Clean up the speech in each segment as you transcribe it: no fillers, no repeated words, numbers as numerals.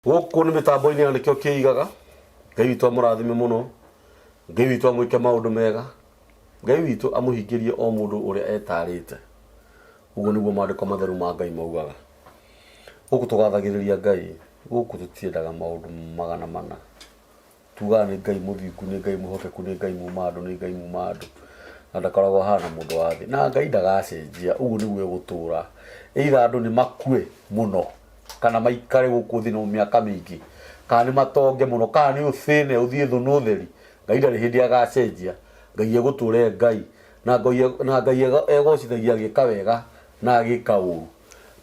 Gũkũ nĩ mĩtambo-inĩ ya nĩkĩo kĩigaga. Ngai witũ amũrathime mũno. Ngai witũ amwĩke maũndũ mega. Ngai witũ amũhingĩrie o mũndũ ũrĩa etarĩte. Ũguo nĩguo maandĩko matheru ma Ngai maugaga. Gũkũ tũgathagĩrĩria Ngai, gũkũ tũtiendaga maũndũ magana mana. Tugaga nĩ Ngai mũthingu, nĩ Ngai mwĩhokeku, nĩ Ngai muma andũ, nĩ Ngai muma andũ. Na ndakoragwo ahana mũndũ wa thĩ. Na Ngai ndagacenjia, ũguo nĩguo egũtũra. Either andũ nĩ makue mũno, kana maikare gũkũ thĩ no mĩaka mĩingĩ, kana nĩ matonge mũno, kana nĩ ũthĩne ũthiĩ thũ na ũtheri, Ngai ndarĩ hĩndĩ agacenjia. Ngai egũtũra e Ngai. Na Ngai na Ngai egocithagia agĩka wega na agĩka ũru.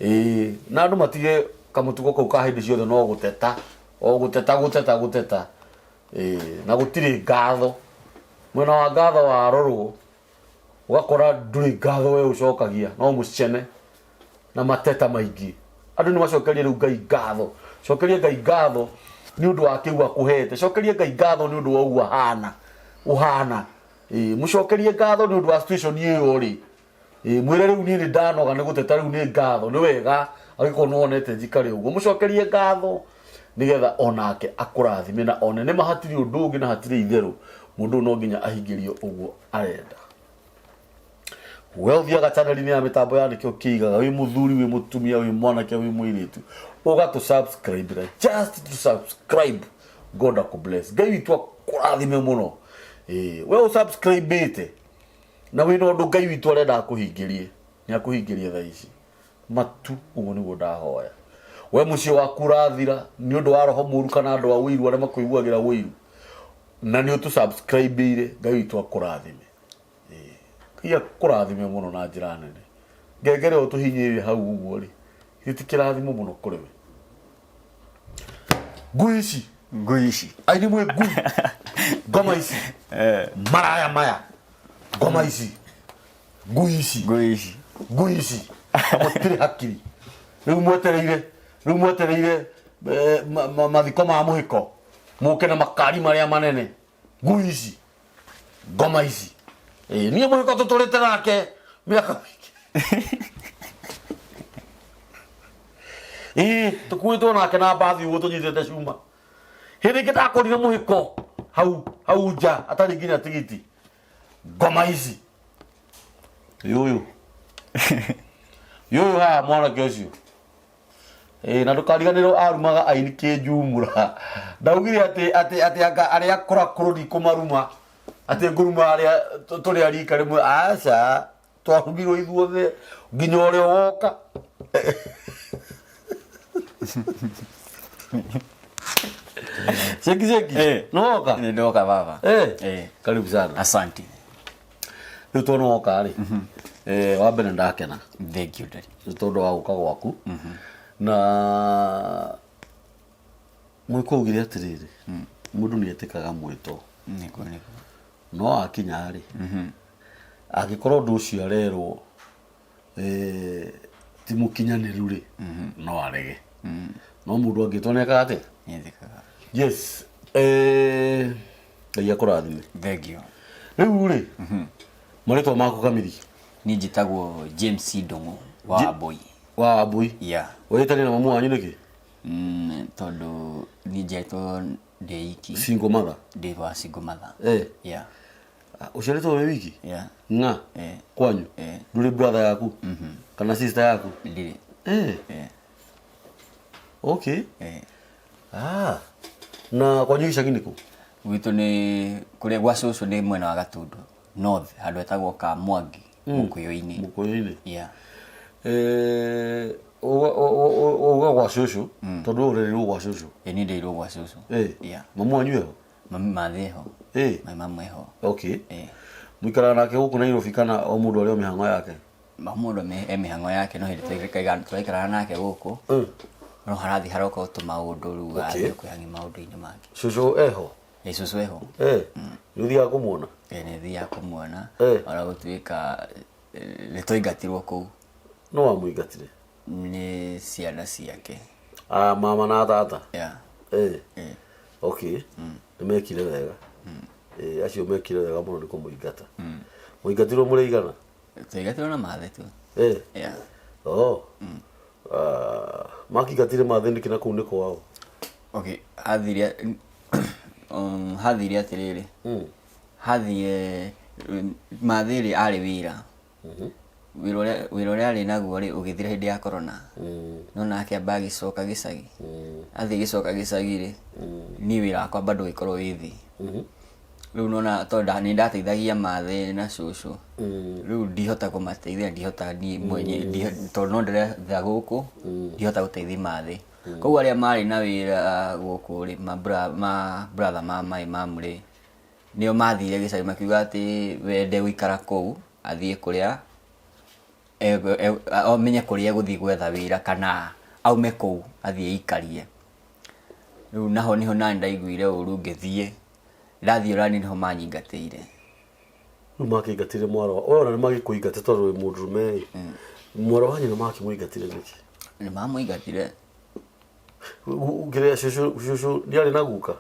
Ĩĩ, na andũ matige kamũtugo kau ka hĩndĩ ciothe no gũteta. O gũteta gũteta gũteta ĩĩ na gũtirĩ ngatho mwena wa ngatho warorwo ũgakora ndũrĩ ngatho we ũcokagia no mũcene na mateta maingĩ andũ nĩ macokerie rĩu ngai ngatho cokerie ngai ngatho nĩ ũndũ wa kĩu akũhete cokerie ngai ngatho nĩ ũndũ wa ũguo ahana ũhana ĩĩ mũcokerie ngatho nĩ ũndũ wa situation ĩyo ũrĩ Ĩĩ, mwĩre rĩu niĩ nĩ ndanoga nĩ gũteta rĩu nĩ ngatho nĩ wega angĩkorwo nĩ wonete njikare ũguo mũcokerie ngatho nĩgetha onake akũrathime na one nĩma hatirĩ ũndũ ũngĩ na hatirĩ itherũ mũndũ ũyũ no nginya ahingĩrio ũguo arenda we ũthiaga channel-inĩ ya mĩtambo ya nĩkĩo kĩigaga wĩ mũthuri wĩ mũtumia wĩ mwanake wĩ mũirĩtu ũgatũ subscribe just to subscribe god akũbless ngai witũ akũrathime mũno ĩĩ we ũsubscribe-ĩte na wĩna ũndũ ngai witũ arenda akũhingĩrie nĩ akũhingĩrie thaa ici matu ũguo nĩguo ndahoya we mũciĩ waku ũrathira nĩ ũndũ wa roho mũru kana andũ a ũiru arĩa makũiguagĩra ũiru na nĩ ũtũ-subscribe-ire ngai witũ akũrathime Ĩĩ. Ngai akũrathime mũno na njĩra nene ngengere ĩyo tũhinyĩrĩrie hau ũguo rĩ githĩ ti kĩrathimo mũno kũrĩ we ngui ici ngui ici aini mwĩ ngui ngoma ici maraya maya ngoma ici ngui ici ngui ici ngui ici mũtirĩ hakiri rĩu mwetereire rĩu mwetereire eh, ma- ma- mathiko ma mũhĩko mũke na makari marĩa manene ngui ici ngoma ici Ĩĩ, niĩ mũhĩko tũtũrĩte nake mĩaka mĩingĩ Ĩĩ, tũkuĩtwo nake na mbathi ũguo tũnyitĩte cuma hĩndĩ ĩngĩ ndakorire mũhĩko hau hau nja atarĩ nginya tigiti ngoma ici yũyũ yũyũ haha mwanake ũcio Ĩĩ, na ndũkariganĩrwo arumaga aini kĩnjumũra ndaugire atĩ atĩ atĩ anga arĩa akũrakũrũ ndikũmaruma atĩ ngũruma arĩa tũrĩ a rika rĩmwe aca twarumirwo ithuothe nginya ũrĩa ũgoka Cheki cheki. Eh. Nĩwoka? Nĩ ndoka baba. Eh. Eh. Karibu sana. Asante. Rĩu tondũ nĩwoka rĩ. Eh, wa mbere ndakena Thank you daddy. nĩ tondũ wa gũka gwaku. Na mwĩko augire atĩrĩrĩ, mũndũ nĩ etĩkaga mwĩto. Nĩguo nĩguo. No akinya rĩ, angĩkorwo ũndũ ũcio arerwo eh, ti mũkinyanĩru rĩ, no arege. No mũndũ angĩtwo nĩ ekaga atĩa? Nĩthikaga. Yes. Eh, Ngai akũrathime. Thank you. Rĩu rĩ, marĩtwa maku kamiri Niĩ njĩtagwo James Ndung'u wa Wambui. wa Wambui. Yeah. Wĩtanie na mamu wanyu nĩkĩ? Tondũ niĩ njiarĩtwo ndĩ iki. Single mother. Ndĩ wa single mother. Eh. Yeah. Ũciarĩtwo wĩ wiki? Yeah. Ng'a? Eh. Kwanyu? Eh. Ndũrĩ brother yaku? Kana sister yaku? Ndirĩ. Eh. Eh. Okay. Eh. Ah. Na kwanyu gĩcagi nĩ kũ? Gwitũ nĩ kũrĩa gwa cũcũ nĩ mwena wa Gatundu North handũ hetagwo Kamwangi Mũkũyũ-inĩ. Mũkũyũ-inĩ. Yeah. Eh, uga gwa cũcũ tondũ we ũrereirwo gwa cũcũ. Ĩ niĩ nderirwo gwa cũcũ. Eh. Yeah. Mamu wanyu eho? Mami mathĩ eho. Eh. Mami mamu eho. Okay. Eh. Mũikaraga nake gũkũ Nairobi kana o mũndũ arĩ o mĩhang'o yake? O mũndũ e mĩhang'o yake no hĩndĩ tũraikaraga nake gũkũ no harathiĩ haroka o tũmaũndũ rĩu agathiĩ kwĩhang'ia maũndũ-inĩ mangĩ. Cũcũ eho? Ĩ cũcũ eho. Eh. Nĩ ũthiaga kũmuona? Ĩ nĩ thiaga kũmuona Eh. ona gũtuĩka nĩ twaingatirwo kũu. Nũ wamũingatire? Nĩ ciana ciake. Ah, mama na tata? Yeah. Eh. Eh. Okay. Nĩ mekire wega. Eh, acio mekire wega mũno nĩ kũmũingata. Mũingatirwo mũrĩ aigana? Twaingatirwo na mathe tu. Eh. Yeah. Oh. Ah, makĩingatire mathe nĩkĩ na kũu nĩ kwao? Okay, hathire hathire atĩrĩrĩ, hathire mathĩrĩ arĩ wĩra, wĩra ũrĩa arĩ naguo rĩ ũgĩthira hĩndĩ ya corona. No nake amba agĩcoka gĩcagi, athiĩ gĩcoka gĩcagi rĩ, niĩ wĩra wakwa bado ũgĩkorwo wĩ thĩ. Rĩu nona tondũ nĩ ndateithagia mathĩ na cũcũ, rĩu ndihota kũmateithia, ndihota niĩ mwenye, tondũ no ndĩretha gũkũ, ndihota gũteithia mathĩ. Koguo arĩa marĩ na wĩra gũkũ rĩ, ma brother ma my mum rĩ, nĩo mathire gĩcagi makiuga atĩ we ndegũikara kũu, athiĩ kũrĩa amenye kũrĩa egũthiĩ gwetha wĩra kana aume kũu athiĩ eikarie. Rĩu naho nĩho nani ndaiguire ũru ngĩthiĩ, ndathiĩ ona niĩ nĩho manyingatĩire. Rĩu makĩingatire mwarĩ wa, we ona nĩ magĩkũingate tondũ wĩ mũndũrũme ĩ. Mwarĩ wa nyina makĩmũingatire nĩkĩ? Nĩ mamũingatire. Kĩrĩa cũcũ, cũcũ ndiarĩ na guka?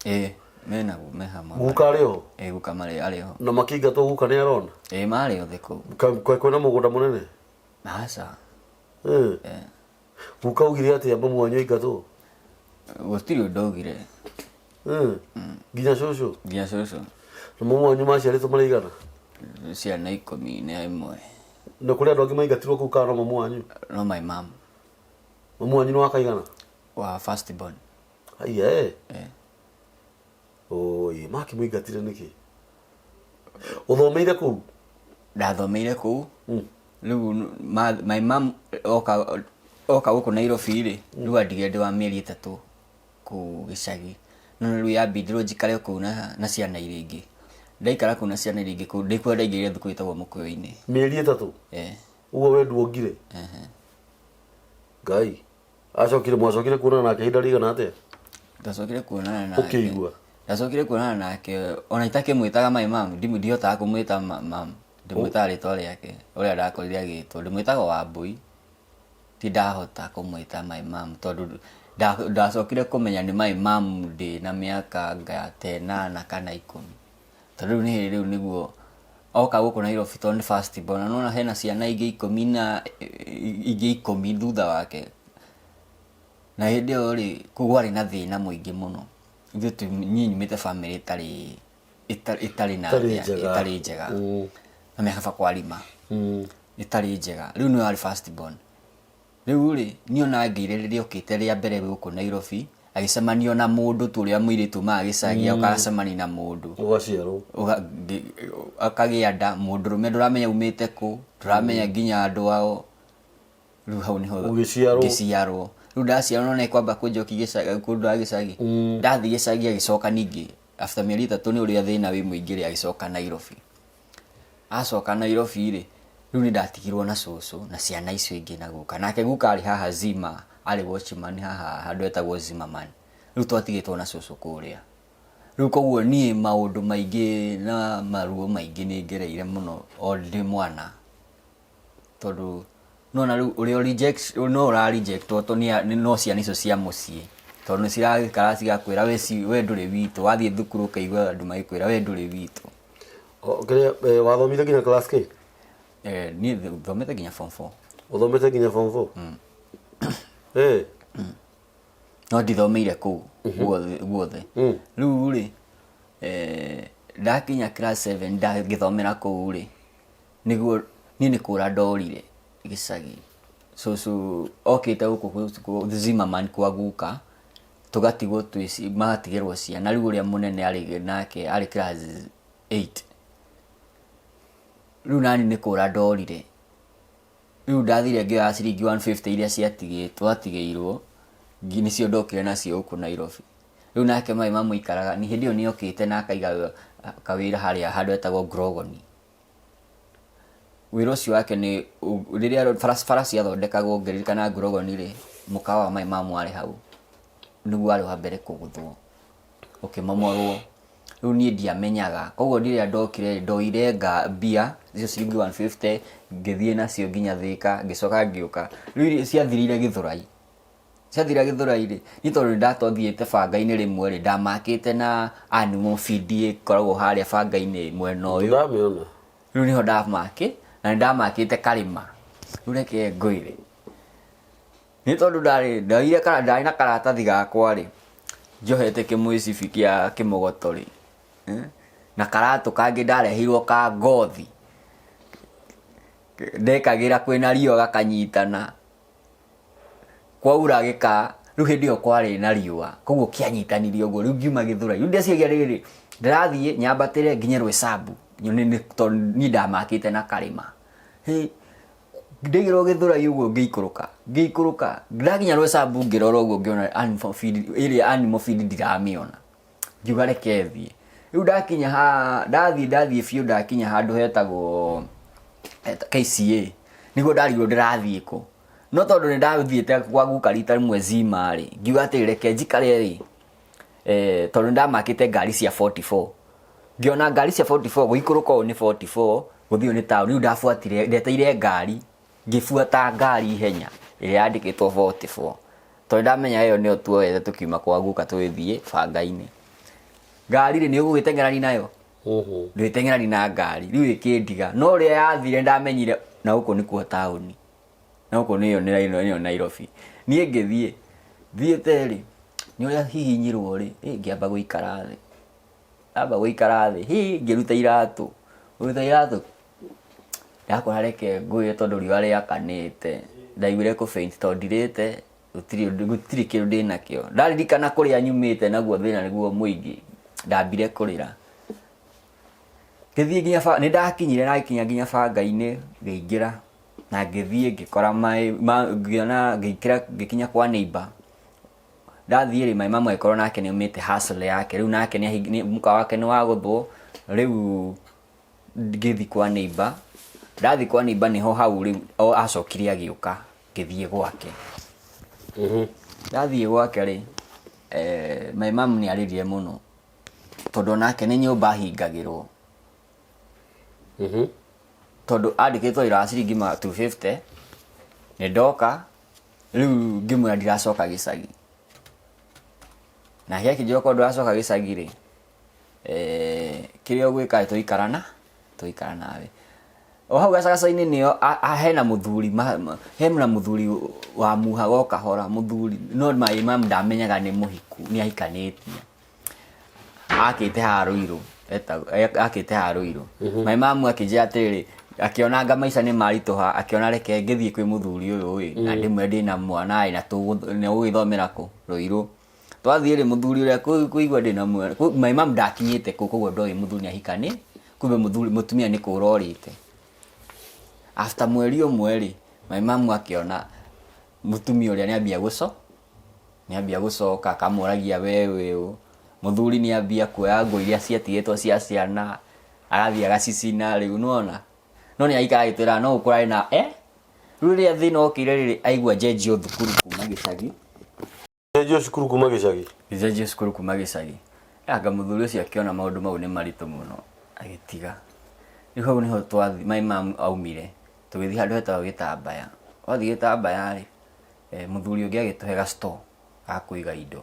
Ĩĩ mena me hamwe. Guka arĩ ho? Ĩĩ guka marĩ arĩ ho. Na makĩingatwo guka nĩ arona? Ĩĩ marĩ othe kũu. Kwĩna mũgũnda mũnene? Aca. Ĩĩ. Guka augire atĩa mamu wanyu aingatwo? Gũtirĩ ũndũ augire. Nginya cũcũ? Nginya cũcũ. Na mamu wanyu maciarĩtwo marĩ aigana? Ciana 11. Na kũrĩ andũ angĩ maingatirwo kũu kana no mamu wanyu? No my mom. Mamu wanyu nĩ wa kaigana? Wa first born. Haiya eh. Eh. Oi, makĩmũingatire nĩkĩ? Ũthomeire kũu? Ndathomeire kũu. Rĩu my mom oka oka gũkũ Nairobi rĩ, rĩu andigire ndĩ wa mĩeri 3 kũu gĩcagi. No rĩu yambindirwo njikare kũu na ciana iria ingĩ. Ndaikara kũu na ciana iria ingĩ kũu ndĩkuo ndaingĩrire thukuru ĩtagwo Mũkũyũ-inĩ. Mĩeri 3? Eh. Ũguo we nduongire? Ehe. Ngai. Acokire, mwacokire kuonana nake ihinda rĩigana atĩa? Ndacokire kuonana nake. Ũkĩigua? Ndacokire kuonana nake ona itakĩmwĩtaga my mom, ndihotaga kũmwĩta mom, ndĩmwĩtaga rĩtwa rĩake ũrĩa ndakorire agĩtwo, ndĩmwĩtaga Wambui. Ti ndahota kũmwĩta my mom tondũ ndacokire kũmenya nĩ my mom ndĩ na mĩaka anga ta 8 kana 10. Tondũ rĩu nĩ hĩndĩ rĩu nĩguo oka gũkũ Nairobi tondũ nĩ first born, na nĩwona hena ciana ingĩ ikũmi na ingĩ 10 thutha wake. Na hĩndĩ ĩyo rĩ, kũu kwarĩ na thĩna mũingĩ mũno. Ithuĩ niĩ nyumĩte bamĩrĩ ĩtarĩ ĩtarĩ na ĩtarĩ njega. Na mĩaka kwarima. Ĩtarĩ njega. Rĩu nĩwe warĩ first born. Rĩu rĩ, niĩ ona ngĩire rĩrĩa okĩte rĩa mbere gũkũ Nairobi, agĩcemanio na mũndũ tu ũrĩa mũirĩtu umaga gĩcagi, oka agacemania na mũndũ. Ũgaciarwo. Akagĩa nda, mũndũrũme ndũramenya aumĩte kũ, ndũramenya nginya andũ ao. Rĩu hau nĩho Ũgĩciarwo. ngĩciarwo. Rĩu ndaciarwo no nĩkwamba kũnjokia gĩcagi, kũndwara gĩcagi. Ndathiĩ gĩcagi agĩcoka ningĩ, after mĩeri 3 nĩ ũrĩa thĩna wĩ mũingĩ rĩ, agĩcoka Nairobi. Acoka Nairobi rĩ, rĩu nĩ ndatigirwo na cũcũ na ciana icio ingĩ na guka. Nake guka arĩ haha Zima, arĩ watchman haha handũ hetagwo Zimmerman. Rĩu twatigĩtwo na cũcũ kũrĩa. Rĩu koguo niĩ maũndũ maingĩ na maruo maingĩ nĩ ngereire mũno o ndĩ mwana. Tondũ nĩwona rĩu ũrĩa reject no ũra reject wo tondũ no ciana icio cia mũciĩ. Tondũ nĩ ciraikara cigakwĩra we ndũrĩ witũ, wathiĩ thukuru ũkaigua andũ magĩkwĩra we ndũrĩ witũ. Kĩrĩa wathomire nginya class kĩ? Niĩ thomete nginya form 4. Ũthomete nginya form 4? No ndithomeire kũu guothe. Rĩu rĩ, ndakinya class 7 ndagĩthomera kũu rĩ, nĩguo niĩ nĩ kũra ndorire gĩcagi. Cũcũ okĩte gũkũ Zimmerman kwa guka, tũgatigwo twĩ magatigĩrwo ciana. Rĩu ũrĩa mũnene arĩ nake arĩ class 8. Rĩu nani nĩ kũra ndorire. Rĩu ndathire ngĩoya ciringi 150 iria twatigĩirwo, nĩcio ndokire nacio gũkũ Nairobi. Rĩu nake maĩ mamũikaraga, hĩndĩ ĩyo nĩ okĩte na akaiga kawĩra harĩa handũ hetagwo Grogoni. Wĩra ũcio wake nĩ rĩrĩa bara ciathondekagwo ngĩririkana Grogoni rĩ, mũkawa wa my mum warĩ hau, nĩguo warĩ wa mbere kũgũthwo, ũkĩmomorwo. Rĩu niĩ ndiamenyaga, koguo rĩrĩa ndokire ndoire mbia icio ciringi 150 ngĩthiĩ nacio nginya Thĩka, ngĩcoka ngĩũka. Rĩu ciathirire Gĩthũrai. Ciathira Gĩthũrai rĩ, niĩ tondũ nĩ ndatothiĩte banga-inĩ rĩmwe rĩ, ndamakĩte na animal feed ĩkoragwo harĩa banga-inĩ mwena ũyũ. Ndamĩona. Rĩu nĩho ndamakĩ, na nĩ ndamakĩte karĩma. Rĩu reke ngwĩre. Nĩ tondũ ndarĩ ndoire kara ndarĩ na karatathi gakwa rĩ, njohete kĩmũcibi kĩa kĩmogoto rĩ, na karatũ kangĩ ndareheirwo ka ngothi, ndekagĩra kwĩna riũa gakanyitana, kwaura gĩka, rĩu hĩndĩ ĩyo kwarĩ na riũa, koguo kĩanyitanire ũguo, rĩu ngiuma Gĩthũrai, rĩu ndeciragia rĩrĩ, ndĩrathiĩ nyambatĩre nginye Roysambu, tondũ niĩ ndamakĩte na karĩma, hĩ. Ndaigĩrwo gĩthũrai ũguo ngĩikũrũka ngĩikũrũka ndakinya Roysambu ngĩrora ũguo ngĩona animal feed ĩrĩa animal feed ndiramĩona ngiuga reke thiĩ rĩu ndakinya ha ndathiĩ ndathiĩ biũ ndakinya handũ hetagwo KCA nĩguo ndarigwo ndĩrathiĩ kũ no tondũ nĩ ndathiĩte kwa guka rita rĩmwe Zima rĩ ngiuga atĩrĩ reke njikare rĩ tondũ nĩ ndamakĩte ngari cia 44 Ngĩona ngari cia 44 gũikũrũka ũũ nĩ 44 gũthiĩ ũũ nĩ taũni rĩu ndabuatire ndeteire ngari ngĩbuata ngari ihenya ĩrĩa yandĩkĩtwo 44 tondũ ndamenya ĩyo nĩyo tuoete tũkiuma kwa guka tũgĩthiĩ banga-inĩ. Ngari rĩ nĩ ũgũgĩteng'erani nayo? Ndũgĩteng'erani na ngari rĩu ĩkĩndiga no ũrĩa yathire nĩndamenyire na gũkũ nĩkuo taũni na gũkũ nĩyo nĩyo Nairobi. Niĩ ngĩthiĩ thiĩte rĩ nĩ ũrĩa hihinyirwo rĩ ngĩamba gũikara thĩ. Ndamba gũikara thĩ, hi ngĩruta iratũ, kũruta iratũ ndakora reke ngũye tondũ riũa rĩakanĩte, ndaiguire kũ faint tondũ ndirĩte, gũtirĩ ũndũ gũtirĩ kĩndũ ndĩnakĩo. Ndaririkana kũrĩa nyumĩte naguo thĩna nĩguo mũingĩ, ndambire kũrĩra. Ngĩthiĩ nginya ba, nĩndakinyire na ngĩkinya nginya banga-inĩ ngĩingĩra na ngĩthiĩ ngĩkora ngĩona ngĩingĩra ngĩkinya kwa neighbour. Ndathiĩ rĩ, my mum agĩkorwo nake nĩ aumĩte hustle yake, rĩu nake nĩ mũkawa wake nĩ wagũthwo, rĩu ngĩthiĩ kwa neighbour, ndathiĩ kwa neighbour nĩho hau rĩu acokire agĩũka ngĩthiĩ gwake. Ndathiĩ gwake rĩ, my mum nĩ arĩrire mũno, tondũ onake nĩ nyũmba ahingagĩrwo. Tondũ andĩkĩtwo wĩra wa ciringi 250, nĩ ndoka, Rĩu ngĩmwĩra ndiracoka gĩcagi. Nake akĩnjĩra okorwo ndũracoka gĩcagi rĩ, kĩrĩa ũgwĩka rĩ, tũikara na tũikara nawe. O hau gacagaca-inĩ nĩyo hena mũthuri hena mũthuri wamuhaga o kahora, mũthuri no my mum ndamenyaga nĩ mũhiku, nĩ ahikanĩtie. Akĩte haha Ruiru, akĩte haha Ruiru. My mum akĩnjĩra atĩrĩrĩ, akĩona anga maica nĩ maritũha, akĩona reke ngĩthiĩ kwĩ mũthuri ũyũ ĩ, na ndĩmwĩre ndĩna mwana ĩ, na ũgũgĩthomera kũ? Ruiru. Twathiĩ rĩ, mũthuri ũrĩa kũigua ndĩna mwana, my mum ndakinyĩte kũu koguo ndoĩ mũthuri nĩ ahikanĩtie, kumbe mũthuri mũtumia nĩ kũra orĩte. After mweri ũmwe rĩ, my mum akĩona mũtumia ũrĩa nĩ ambia gũco Nĩambia gũcoka akamũragia we wĩ ũ, mũthuri nĩambia kuoya nguo iria ciatigĩtwo cia ciana, agathiĩ agacicina rĩu nĩwona. No nĩaikara agĩtwĩraga no gũkũ arĩ na eh, rĩu rĩrĩa thĩna okire rĩrĩ aigua njenjio thukuru kuma gĩcagi. Njenjio cukuru kuma gĩcagi? Njenjio cukuru kuma gĩcagi. Anga mũthuri ũcio akĩona maũndũ mau nĩ maritũ mũno, agĩtiga. Rĩu hau nĩho twathi my mum aumire, tũgĩthiĩ handũ hetagwo Gĩtambaya. Twathiĩ Gĩtambaya rĩ, Mũthuri ũngĩ agĩtũhe ga store ga kũiga indo.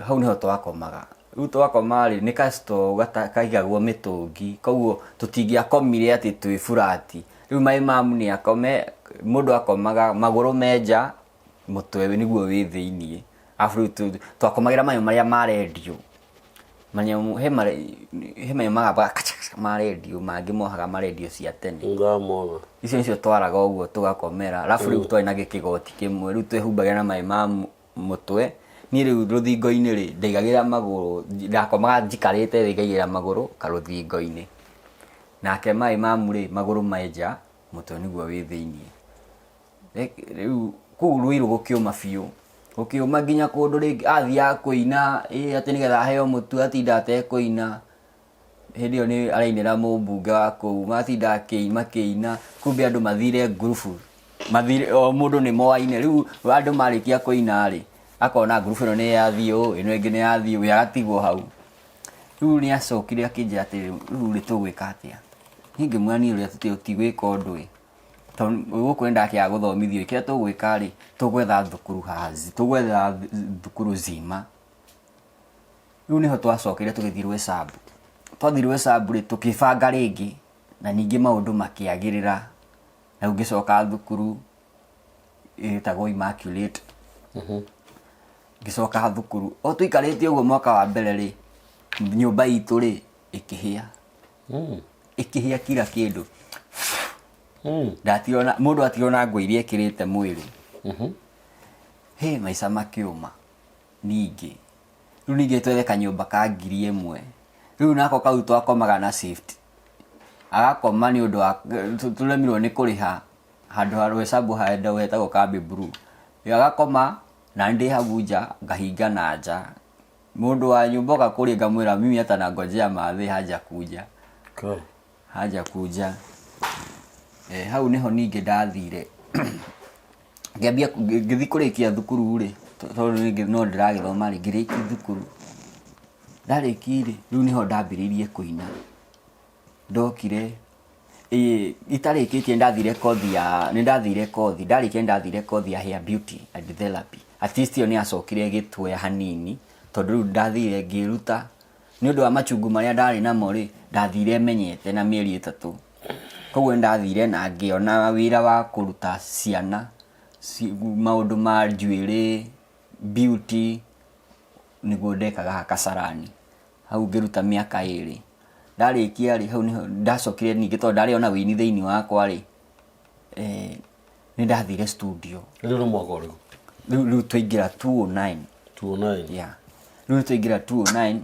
Hau nĩho twakomaga. Rĩu twakoma rĩ, nĩ ka store kaigagwo mĩtũngi, koguo tũtingĩakomire atĩ twĩ burati. Rĩu my mum nĩ akome, mũndũ akomaga magũrũ me nja, mũtwe nĩguo wĩ thĩiniĩ. Arabu rĩu twakomagĩra manyamũ marĩa ma rendio. Manyamũ, he manyamũ magambaga kacha kacha ma rendio, mangĩ mohaga ma rendio cia tene. Nĩndamona. Icio nĩcio twaraga ũguo tũgakomera, arabu rĩu twarĩ na gĩkĩgoti kĩmwe, rĩu twehumbagĩra na maĩ ma mũtwe, niĩ rĩu rũthingo-inĩ rĩ, ndaigagĩrĩra magũrũ, ndakomaga njikarĩte thĩ ngaigĩrĩra magũrũ karũthingo-inĩ. Nake maĩ mamu rĩ, magũrũ me nja, mũtwe nĩguo wĩ thĩiniĩ. Rĩu kũu Ruiru gũkĩũma biũ, gũkĩũma nginya kũndũ rĩngĩ athiaga kũina ĩ atĩ nĩgetha aheo mũtu atinda atekũina. Hĩndĩ ĩyo nĩ arainĩra mũmbunge wa kũu, matinda makĩina, kumbe andũ mathire ngurubu, mathire o mũndũ nĩ moaine, rĩu andũ marĩkia kũina rĩ, akona ngurubu ĩno nĩ yathiĩ ũũ, ĩno ĩngĩ nĩ yathiĩ ũũ, we agatigwo hau. Rĩu nĩ acokire akĩnjĩra atĩrĩrĩ, rĩu rĩ tũgwĩka atĩa? Niĩ ngĩmwĩra niĩ ũrĩa tũtigwĩka ũndũ ĩ, tondũ gũkũ nĩ ndakĩaga gũthomithio ĩ, kĩrĩa tũgwĩka rĩ, tũgwetha thukuru haha, tũgwetha thukuru Zima. Rĩu nĩho twacokire tũgĩthiĩ Rwesambu. Twathiĩ Rwesambu rĩ, tũkĩbanga rĩngĩ na ningĩ maũndũ makĩagĩrĩra. Rĩu ngĩcoka thukuru, Ĩtagwo Immaculate. Ngĩcoka thukuru o tũikarĩte ũguo mwaka wa mbere rĩ, nyũmba itũ rĩ ĩkĩhĩa. Ĩkĩhĩa kila kĩndũ. Ndatigwo na mũndũ atigwo na nguo iria ekĩrĩte mwĩrĩ. Hĩ maica makĩũma ningĩ. Rĩu ningĩ twethe kanyũmba ka 1000. Rĩu nako kau twakomaga na shift. Agakoma nĩ ũndũ wa tũremirwo nĩ kũrĩha handũ ha Roysambu handũ hetagwo Kambi Blue. Agakoma na niĩ ndĩ hau nja ngahinga na nja. Mũndũ wa nyũmba oka kũria ngamwĩra mimi hata nangojea mathe hajakuja. Hajakuja. Hau nĩho ningĩ ndathire ngĩambia ngĩthiĩ kũrĩkia thukuru rĩ, tondũ rĩngĩ no ndĩragĩthoma rĩ, ngĩrĩkia thukuru. Ndarĩkia rĩ, rĩu nĩho ndambĩrĩirie kũina. Ndokire itarĩkĩtie nĩndathire kothi ya nĩndathire kothi ndarĩkia nĩndathire kothi ya hair beauty and therapy. At least ĩyo nĩyacokire ĩgĩtuoya hanini tondũ rĩu ndathire ngĩruta nĩ ũndũ wa machungu marĩa ndarĩ namo rĩ, ndathire menyete na mĩeri 3. Koguo nĩndathire na ngĩona wĩra wa kũruta ciana maũndũ ma njuĩrĩ, beauty, nĩguo ndekaga haha Kasarani. Hau ngĩruta mĩaka 2. Ndarĩkia rĩ, hau nĩho ndacokire ningĩ tondũ ndarĩ ona wĩini thĩinĩ wakwa rĩ, nĩ ndathire studio. Rĩu nĩ mwaka ũrĩkũ? Rĩu twaingĩra 2009. 2009. Yeah. Rĩu twaingĩra 2009.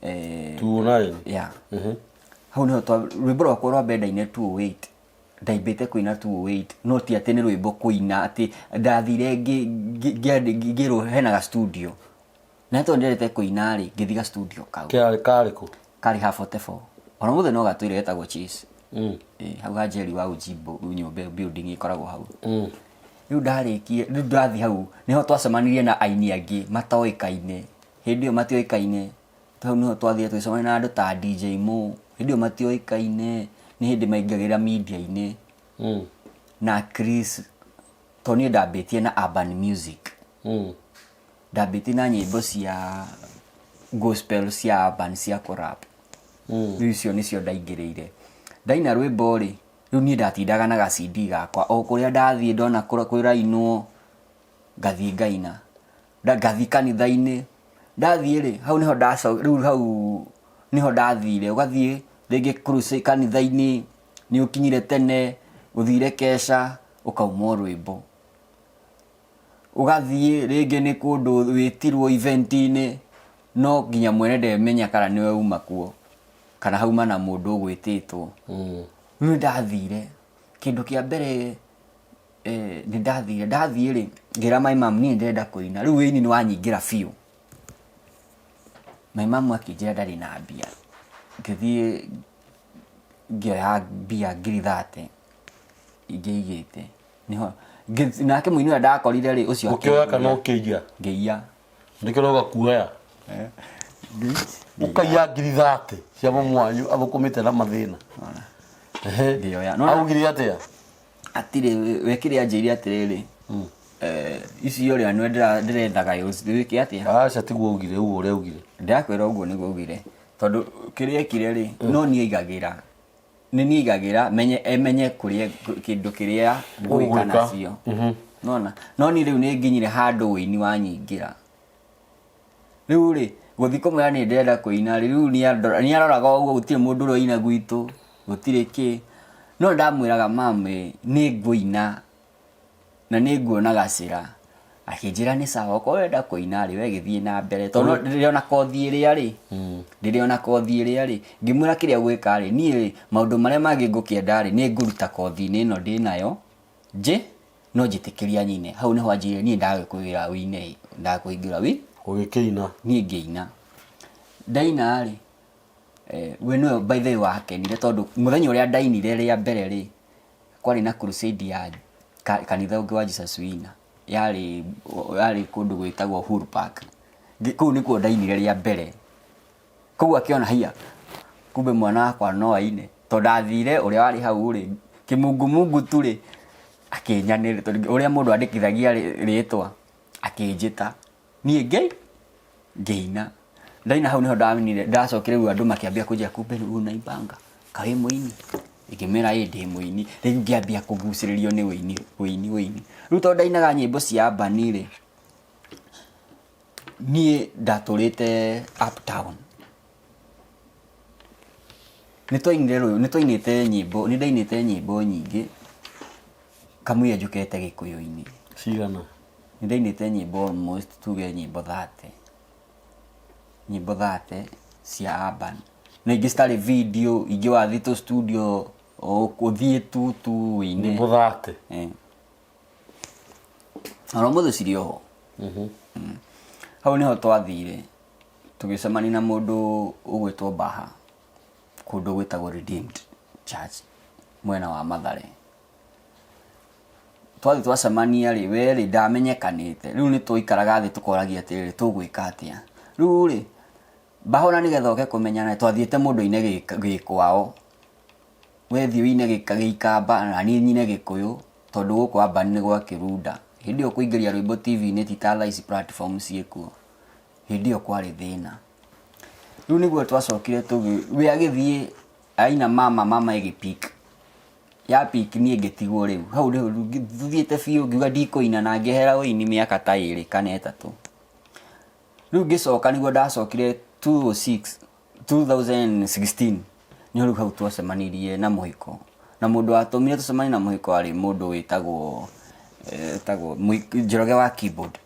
2009. Yeah. Hau nĩho rwĩmbo rwakwa rwa mbere ndainire 2008. Ndaimbĩte kũina 2008 no ti atĩ nĩ rwĩmbo kũina atĩ ndathire ngĩrwo hena ga studio. Na tondũ ndendete kũina rĩ, ngĩthiĩ ga studio kau. Karĩ karĩ kũ? Karĩ ha 44. Ona mũthĩ no gatũire getagwo Chase. Hau ha Jerry wa Ujimbo nyũmba building ĩkoragwo hau. Rĩu ndarĩkia, rĩu ndathiĩ hau nĩho twacemanirie na aini angĩ matoĩkaine. Hĩndĩ ĩyo matioĩkaine. Hau nĩho twathire tũgĩcemania na andũ ta DJ Mo. Hĩndĩ ĩyo matioĩkaine, nĩ hĩndĩ maingagĩra media-inĩ. Na Chris, tondũ niĩ ndambĩtie na urban music. Ndambĩtie na nyĩmbo cia gospel cia urban cia kũ-rap. Rĩu icio nĩcio ndaingĩrĩire. Ndaina rwĩmbo rĩ, rĩu niĩ ndatindaga na ga CD gakwa. O kũrĩa ndathiĩ ndona kũrainwo, ngathiĩ ngaina. Ngathiĩ kanitha-inĩ. Ndathiĩ rĩ, hau nĩho rĩu hau nĩho ndathire. Ũgathiĩ rĩngĩ crusade kanitha-inĩ, nĩ ũkinyire tene, ũthire keca, ũkauma o rwĩmbo. Ũgathiĩ rĩngĩ nĩ kũndũ wĩtirwo event-inĩ, no nginya mwene ndemenya kana nĩwe uma kuo, kana hauma na mũndũ ũgwĩtĩtwo. Rĩu nĩ ndathire, kĩndũ kĩa mbere nĩ ndathire, ndathiĩ rĩ, ngĩra my mum niĩ ndĩrenda kũina, rĩu ũini nĩ wanyingĩra biũ. My mum akĩnjĩra ndarĩ na mbia, ngĩthiĩ ngĩoya mbia 30,000 ingĩigĩte, nĩho nake mũini ũrĩa ndakorire rĩ, ũcio Ũkĩoya kana ũkĩiya? Ngĩiya. Nĩkĩo ũroiga kuoya. Ũkaiya 30,000 cia mamu wanyu athũkũmĩte na mathĩna. Ngĩoya. Augire atĩa? Atirĩ, we kĩrĩa anjĩire atĩrĩrĩ, icio rĩ, nĩwe ndĩrethaga wĩke atĩa? Aca tiguo augire, ũguo ũrĩa augire. Ndĩrakwĩra ũguo nĩguo augire, tondũ kĩrĩa ekire rĩ, no niĩ aigagĩra. Nĩ niĩ aigagĩra, menye emenye kũrĩa kĩndũ kĩrĩa ngwĩka nacio. Nĩwona? No niĩ rĩu nĩ nginyire handũ ũini wanyingĩra. Rĩu rĩ, gũthiĩ kũmwĩra nĩ ndĩrenda kũina rĩ, rĩu nĩ aroraga ũguo gũtirĩ mũndũ ũroina gwitũ, gũtirĩ kĩ. No ndamwĩraga mum ĩ, nĩ ngũina na nĩ nguona gacĩra. Akĩnjĩra nĩ sawa, okorwo ũrenda kũina rĩ, we gĩthiĩ na mbere. Tondũ ndĩrĩ ona kothi ĩrĩa rĩ, ndĩrĩ ona kothi ĩrĩa rĩ, ngĩmwĩra kĩrĩa ũgwĩka rĩ, niĩ rĩ, maũndũ marĩa mangĩ ngũkĩenda rĩ, nĩ ngũruta kothi-inĩ ĩno ndĩnayo, njĩ, no njĩtĩkĩria nyine. Hau nĩho anjĩrire niĩ ndagĩkwĩra ũine, ndakũhingĩra wĩ. Ũgĩkĩina. Niĩ ngĩina. Ndaina rĩ, we nĩwe by the way wakenire tondũ mũthenya ũrĩa ndainire rĩa mbere rĩ, kwarĩ na crusade ya kanitha ũngĩ wa Jesus Winner. Yarĩ yarĩ kũndũ gwĩtagwo Uhuru Park. Kũu nĩkuo ndainire rĩa mbere. Koguo akĩona haiya, kumbe mwana wakwa no aine. Tondũ ndathire ũrĩa warĩ hau rĩ, kĩmungumungu tu rĩ, akĩnyanĩrĩra tondũ ũrĩa mũndũ andĩkithagia rĩtwa, akĩnjĩta. Niĩ ngĩina. Ndaina hau nĩho ndainire, ndacokire rĩu andũ makĩambia kũnjĩra kumbe rĩu unaimbanga, kaĩ wĩ mũini. Ngĩmera ĩ ndĩ mũini. Rĩu ngĩambia kũgucĩrĩrio nĩ ũini, ũini, ũini. Rĩu tondũ ndainaga nyĩmbo cia urban rĩ, niĩ ndatũrĩte uptown. Nĩ twainire rwĩmbo, nĩ twainĩte nyĩmbo, nĩ ndainĩte nyĩmbo nyingĩ kamũira njũkĩte gĩkũyũ-inĩ. Cigana? Nĩ ndainĩte nyĩmbo almost tuge nyĩmbo 30. Nyĩmbo 30 cia urban. Na ingĩ citarĩ video, ingĩ wathiĩ tũ studio ũthiĩ tu tu ũine. Nyĩmbo 30? Eh. Ona ũmũthĩ cirĩ oho. Hau nĩho twathire tũgĩcemania na mũndũ ũgwĩtwo Baha kũndũ gwĩtagwo Redeemed Church mwena wa Mathare. Twathiĩ twacemania rĩ, we rĩ ndamenyekanĩte, rĩu nĩ twaikaraga thĩ tũkoragia atĩrĩrĩ, tũgwĩka atĩa? Rĩu rĩ, Baha ona nĩgetha oke kũmenyana twathiĩte mũndũ aine gĩkwao, we thiĩ ũine gĩikamba na niĩ nyine gĩkũyũ tondũ gũkũ urban nĩ gwa kĩrunda. Hĩndĩ ĩyo kũingĩria rwĩmbo TV-inĩ ti ta thaa ici platform ciĩkuo, hĩndĩ ĩyo kwarĩ thĩna. Rĩu nĩguo twacokire tũgĩ, we agĩthiĩ aina mama, mama ĩgĩ pick, ya pick niĩ ngĩtigwo rĩu, hau rĩu tũthiĩte biũ ngiuga ndikũina na ngĩehera ũini mĩaka ta ĩrĩ kana ĩtatũ. Rĩu ngĩcoka nĩguo ndacokire 206, 2016 nĩho rĩu hau twacemanirie na mũhiko. Na mũndũ watũmire tũcemanie na mũhiko arĩ mũndũ wĩtagwo wĩtagwo Njoroge wa keyboard.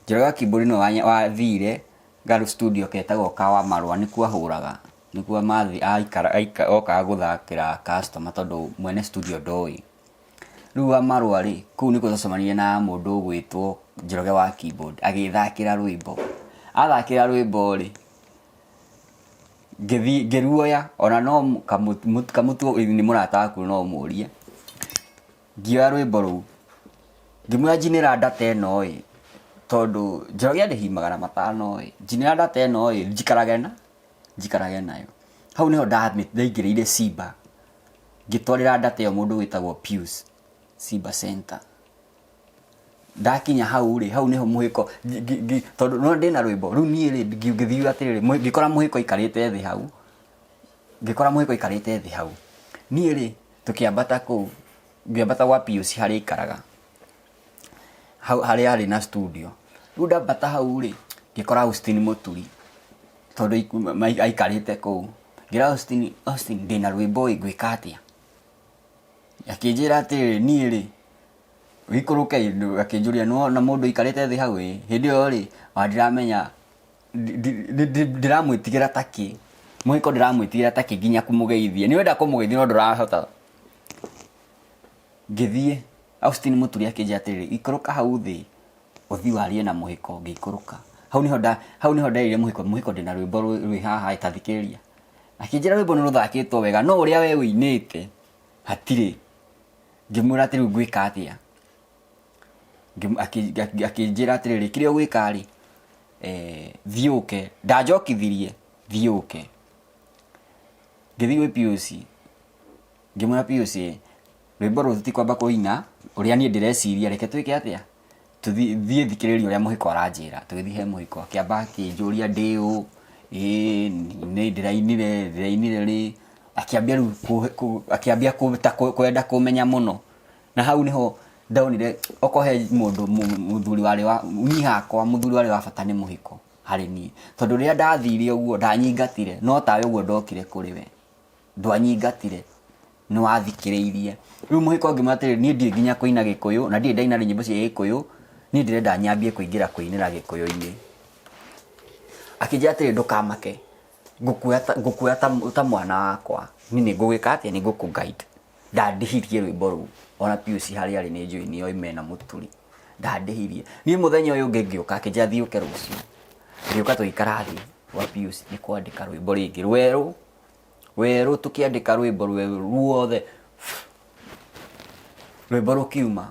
Njoroge wa keyboard nĩwe wathire Girl studio ketagwo ka wa Marũa nĩkuo ahũraga, nĩkuo okaga gũthakĩra customer tondũ mwene studio ndoĩ. Rĩu wa Marũa rĩ, kũu nĩkuo twacemanirie na mũndũ ũgwĩtwo Njoroge wa keyboard agĩthakĩra rwĩmbo. Athakĩra rwĩmbo rĩ, ngĩthiĩ ngĩruoya ona no Kamũtu nĩ mũrata waku no ũmũrie. Ngĩoya rwĩmbo rũu ngĩmwĩra njinĩra data ĩno ĩ, tondũ Njoroge andĩhi 500 ĩ, njinĩra data ĩno ĩ, njikarage na njikarage nayo. Hau nĩho ndaingĩrĩire Simba ngĩtwarĩra data ĩyo mũndũ wĩtagwo Pius Simba Center. Ndakinya hau rĩ, hau nĩho mũhĩko tondũ nĩwona ndĩna rwĩmbo, rĩu niĩ rĩ ngĩthiĩ atĩrĩrĩ, ngĩkora mũhĩko aikarĩte thĩ hau, ngĩkora mũhĩko aikarĩte thĩ hau. Niĩ rĩ, tũkĩambata kũu, ngĩambata gwa Pius harĩa aikaraga, hau harĩa arĩ na studio. Rĩu ndambata hau rĩ, ngĩkora Austin Mũturi, tondũ aikarĩte kũu. Ngĩra Austin, Austin ndĩna rwĩmbo ĩ, ngwĩka atĩa? Akĩnjĩra atĩrĩrĩ, niĩ rĩ, ũikũrũke akĩnjũria nĩwona mũndũ aikarĩte thĩ hau ĩĩ, hĩndĩ ĩyo rĩ, ona ndiramenya ndĩramwĩtigĩra ta kĩ, mũhĩko ndĩramwĩtigĩra ta kĩ nginya kũmũgeithia, nĩ ũrenda kũmũgeithia no ndũrahota. Ngĩthiĩ, Austin Mũturi akĩnjĩra atĩrĩrĩ, ikũrũka hau thĩ ũthiĩ warie na mũhĩko, ngĩikũrũka. Hau nĩho nda, hau nĩho nderire mũhĩko, mũhĩko ndĩna rwĩmbo rwĩ haha ĩ ta thikĩrĩria. Akĩnjĩra rwĩmbo nĩ rũthakĩtwo wega no ũrĩa we ũinĩte hatirĩ. Ngĩmwĩra atĩ rĩu ngwĩka atĩa? Akĩnjĩra atĩrĩrĩ, kĩrĩa ũgwĩka rĩ, thiĩ ũke. Ndanjokithirie, thiĩ ũke. Ngĩthiĩ gwĩ Pius, ngĩmwĩra Pius rwĩmbo rũrũ tũtikwamba kũina ũrĩa niĩ ndĩreciria, reke twĩke atĩa, tũthiĩ thikĩrĩrie ũrĩa mũhĩko aranjĩra. Tũgĩthiĩ he mũhĩko, akĩamba akĩnjũria ndĩ ũ, ĩĩ nĩ ndĩrainire, ndĩrainire rĩ, akĩambia rĩu akĩambia ta kwenda kũmenya mũno. Na hau nĩho ndonire okorwo he mũndũ mũthuri warĩ wa, niĩ hakwa mũthuri warĩ wa bata nĩ mũhĩko harĩ niĩ. Tondũ rĩrĩa ndathire ũguo ndanyingatire, no tawe ũguo ndokire kũrĩ we. Ndwanyingatire, nĩ wathikĩrĩirie. Rĩu mũhĩko ngĩmwĩra atĩrĩrĩ, niĩ ndiũĩ nginya kũina gĩkũyũ, na ndirĩ ndaina nyĩmbo cia gĩkũyũ, niĩ ndĩrenda nyambie kũingĩra kũinĩra gĩkũyũ-inĩ. Akĩnjĩra atĩrĩrĩ, ndũkamake, ngũkuoya ta mwana wakwa, niĩ nĩ ngũgwĩka atĩa, nĩ ngũkũ guide. Ndandĩhirie rwĩmbo rũu, ona Pius harĩa arĩ nĩ njũĩ nĩ oĩ mena Mũturi. Ndandĩhirie. Niĩ mũthenya ũyũ ũngĩ ngĩũka, akĩnjĩra thiĩ ũke rũciũ. Ngĩũka tũgĩikara thĩ gwa Pius nĩ kwandĩka rwĩmbo rĩngĩ rwerũ. Werũ tũkĩandĩka rwĩmbo rwerũ ruothe rwĩmbo rũkiuma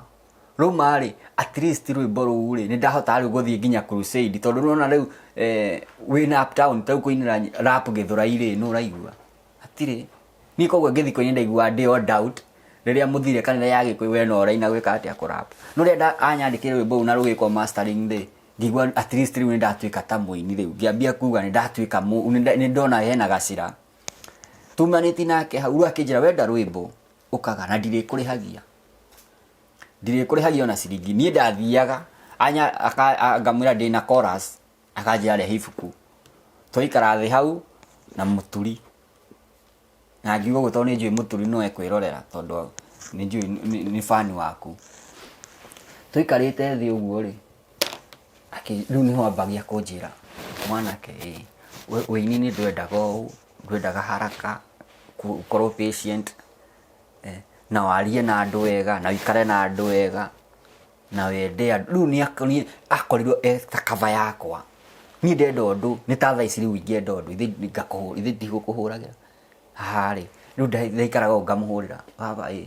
rauma rĩ at least rwĩmbo rũu rĩ nĩ ndahotaga rĩu gũthiĩ nginya crusade tondũ nĩwona rĩu wĩna uptown ta rĩu kũinĩra rap gĩthũrai rĩ nũ ũraigua hatirĩ niĩ koguo ngĩthiĩ kũina ndaiguaga ndĩ on doubt rĩrĩa mũthire kanitha ya gĩkũyũ we no ũraina gwĩka atĩa kũ rap no rĩrĩa anyandĩkĩire rwĩmbo rũu na rũgĩkwo mastering rĩ ngĩigua at least rĩu nĩ ndatuĩka ta mũini rĩu ngĩambia kuga nĩ ndatuĩka nĩ ndona hena gacĩra. Tumanĩti nake hau, rĩu akĩnjĩra wenda rwĩmbo ũkaga na ndirĩkũrĩhagia. Ndirĩkũrĩhagia ona ciringi. Niĩ ndathiaga anya ngamwĩra ndĩna chorus, akanjĩra rehe ibuku. Twaikara thĩ hau na mũturi. Na ngiuga ũguo tondũ nĩ njũĩ mũturi no ekwĩrorera tondũ nĩ njũĩ nĩ fan waku. Tũikarĩte thĩ ũguo rĩ, rĩu nĩho ambagia kũnjĩra mwanake ĩ, ũini-inĩ ndwendaga ũũ, ndwendaga haraka, ũkorwo patient, na warie na andũ wega, na ũikare na andũ wega, na wende andũ. Rĩu nĩ akorirwo e ta cover yakwa. Niĩ ndenda ũndũ, nĩ ta thaa ici rĩu ingĩenda ũndũ, githĩ ndigũkũhũragĩra? Haha rĩ, rĩu ndaikaraga ũũ ngamũhũrĩra, baba ĩ,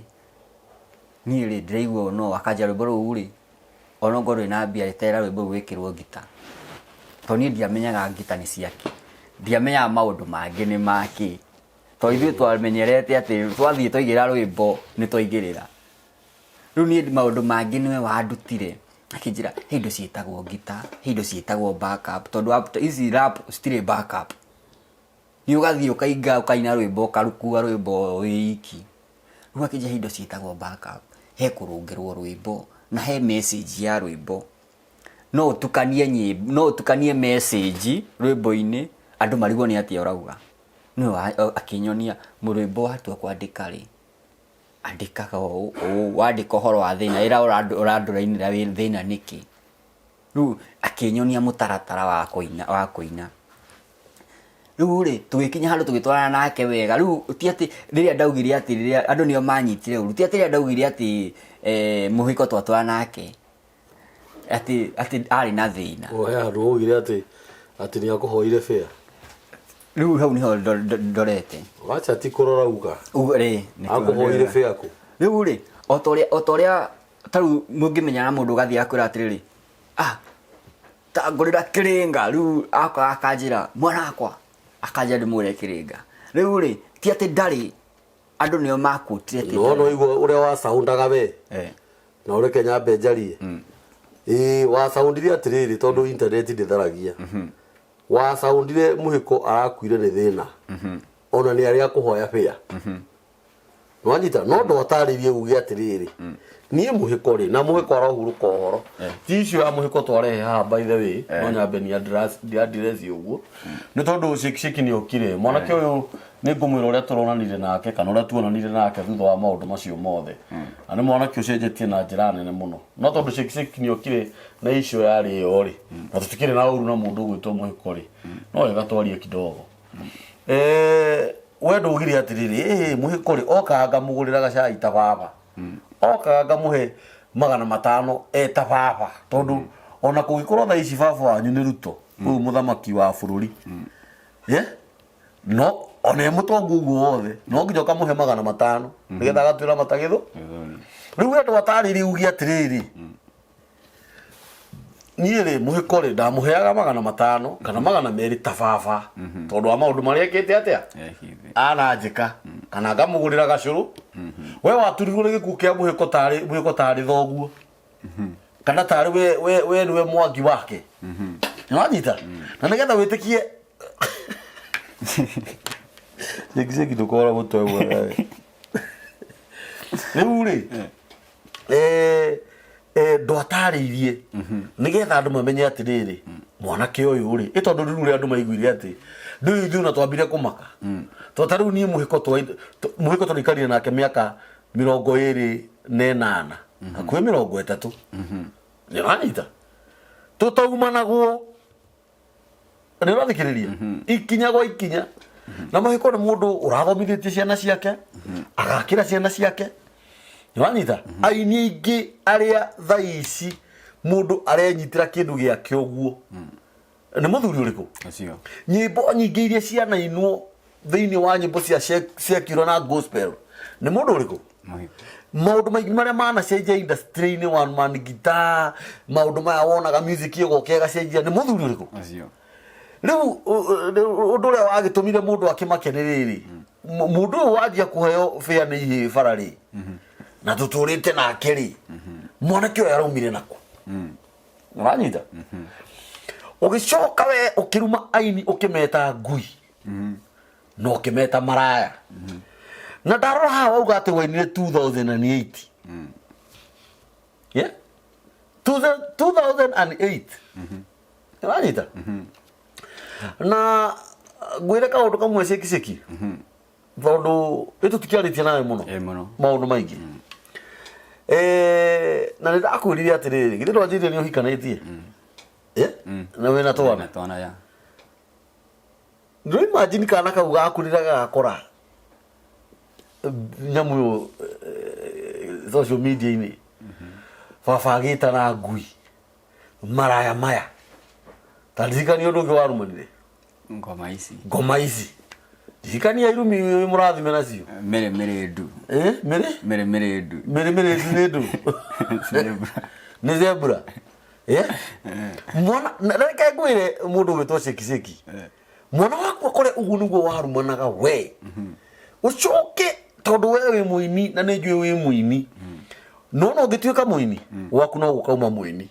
niĩ rĩ ndĩraigua ũũ no akanjĩra rwĩmbo rũu rĩ, onokorwo ndũrĩ na mbia eterera rwĩmbo rũu rwĩkĩrwo ngita. Tondũ niĩ ndiamenyaga ngita nĩ ciakĩ, ndiamenyaga maũndũ mangĩ nĩ makĩ. Tondũ ithuĩ twamenyerete atĩ twathiĩ twaigĩrĩra rwĩmbo nĩ twaigĩrĩra. Rĩu niĩ maũndũ mangĩ nĩwe wandutire, akĩnjĩra he indo ciĩtagwo ngita, he indo ciĩtagwo backup tondũ ici rap citirĩ backup. Nĩ ũgathiĩ ũkainga ũkaina rwĩmbo ũkarukua rwĩmbo wĩ iki. Rĩu akĩnjĩra he indo ciĩtagwo backup, he kũrũngĩrwo rwĩmbo na he message ya rwĩmbo. No ũtukanie nyĩmbo, no ũtukanie message rwĩmbo-inĩ andũ marigwo nĩ atĩa ũrauga. Nĩwe akĩnyonia rwĩmbo watua kwandĩka rĩ, andĩkaga ũũ ũũ, wandĩka ũhoro wa thĩna ĩra ũrandũrainĩra thĩna nĩkĩ. Rĩu akĩnyonia mũtaratara wa kũina wa kũina. Rĩu rĩ, tũgĩkinya handũ tũgĩtwarana nake wega, rĩu ti atĩ rĩrĩa ndaugire atĩ rĩrĩa andũ nĩo manyitire ũru, ti atĩ rĩrĩa ndaugire atĩ mũhiko twatwarana nake atĩ atĩ arĩ na thĩna. O he handũ waugire atĩ atĩ nĩ akũhoire fare. Rĩu hau nĩho ndorete. Wacha ti kũrora uga. Uga rĩ, Akũhoire fare kũ? Rĩu rĩ, o ta ũrĩa o ta ũrĩa ta rĩu mũngĩmenyana na mũndũ ũgathiĩ akwĩra atĩrĩrĩ, ah ta ngũrĩra kĩrĩnga, rĩu akoraga akanjĩra mwana wakwa, akanjĩra ndĩmũgũrĩre kĩrĩnga. Rĩu rĩ, ti atĩ ndarĩ, andũ nĩo makuotire atĩ No ndarĩ. no igua ũrĩa wacaundaga we. Na ũreke nyambe njarie. Ĩĩ wacaundire atĩrĩrĩ tondũ internet ndĩtharagia. Wacaundire mũhĩko arakuire nĩ thĩna. Ona nĩ arĩa akũhoya fare. Nĩwanyita? No ndwatarĩirie uge atĩrĩrĩ, niĩ mũhĩko rĩ, na mũhĩko arohurũka ũhoro. Ti icio ya mũhĩko twarehe haha by the way, no nyambe ni address ndi address ũguo. Nĩ tondũ Shake Shake nĩ okire. Mwanake ũyũ nĩ ngũmwĩra ũrĩa tũronanire nake kana ũrĩa tuonanire nake thutha wa maũndũ macio mothe. Na nĩ mwanake ũcenjetie na njĩra nene mũno. No tondũ Shake Shake nĩ okire na issue yarĩ ĩyo rĩ, na tũtikĩrĩ na ũru na mũndũ ũgwĩtwo mũhĩko rĩ, no wega twarie kidogo. Eh, we ndugire atiriri ĩ mũhĩko rĩ okaga ngamũgũrĩra gacai ta baba okaga ngamũhe 500 e ta baba tondũ ona kũngĩkorwo thaa ici baba wanyu nĩ Ruto ũyũ mũthamaki wa bũrũri Eh? no ona e mũtongu ũguo wothe no nginya ũkamũhe 500 nĩgetha agatuĩra matagĩthũ rĩu we ndwatarĩrie uge atĩrĩrĩ niĩ rĩ mũhĩko rĩ ndamũheaga 500 kana 200 ta baba tondũ wa maũndũ marĩa ekĩte atĩa Ekĩte. ananjĩka kana ngamũgũrĩra gacũrũ we waturirwo nĩ gĩkuũ kĩa mũhĩko tarĩ mũhĩko tarĩ thoguo kana tarĩ we we we nĩwe mwangi wake nĩwanyita na nĩgetha wĩtĩkie Shake shake ndũkora mũtwe mwega we. Rĩu rĩ eh, eh, ndwatarĩirie nĩgetha andũ mamenye atĩrĩrĩ mwanake ũyũ rĩ ĩ tondũ rĩu ũrĩa andũ maiguire atĩ ndũĩ ithuĩ ona twambire kũmaka tondũ ta rĩu niĩ mũhĩko mũhĩko tũraikarire nake mĩaka 28 hakuhĩ 30 nĩ ũranyita tũtaumanagwo nĩ ũrathikĩrĩria ikinya gwa ikinya na mahĩko nĩ mũndũ ũrathomithĩtie ciana ciake agakĩra ciana ciake nĩ wanyita aini aingĩ arĩa thaa ici mũndũ arenyitĩra kĩndũ gĩake ũguo nĩ mũthuri ũrĩkũ Ũcio. nyĩmbo nyingĩ iria cianainwo thĩinĩ wa nyĩmbo cia secular na gospel nĩ mũndũ ũrĩkũ Mũhĩko. maũndũ maingĩ marĩa manacenjia industry-inĩ one man guitar maũndũ maya wonaga music ĩgoka ĩgacenjia nĩ mũthuri ũrĩkũ Ũcio. rĩu ũndũ ũrĩa wagĩtũmire mũndũ akĩmake nĩ rĩrĩ mũndũ ũyũ wanjia kũheo bĩa nĩ ihĩ bara rĩ na tũtũrĩte nake rĩ mwanake ũyũ araumire nakũ ũranyita ũgĩcoka we ũkĩruma aini ũkĩmeta ngui. Na ũkĩmeta maraya. Na ndarora haha wauga atĩ wainire 2008. Yeah? 2008. Ũranyita? Na ngwĩre kaũndũ kamwe ceki ceki. Tondũ ĩ tũtikĩarĩtie nawe mũno. Ĩ mũno. Maũndũ maingĩ. Na nĩ ndakwĩrire atĩrĩrĩ, githĩ ndwanjĩrire nĩ ũhikanĩtie? Eh? Na wĩna twana? Na twana ya. Ndũ imagine kana kau gaku rĩrĩa gagakora nyamũ ĩyo social media-inĩ baba agĩtana ngui maraya maya ta ndirikania ũndũ ũngĩ warumanire. Ngoma ici. Ngoma ici ndirikania irumi mũrathime nacio. Mĩrĩ mĩrĩ ndu. Eh, mĩrĩ Mĩrĩ mĩrĩ ndu. Mĩrĩ mĩrĩ ndu nĩ ndu. Zebra. Nĩ zebra. Eh? Mwana reke ngwĩre mũndũ ũgwĩtwo ceki ceki, mwana waku akore ũguo nĩguo warumanaga we, ũcoke tondũ we wĩ mũini na nĩ njũĩ wĩ mũini, no no ũngĩtuĩka mũini gwaku no gũkauma mũini,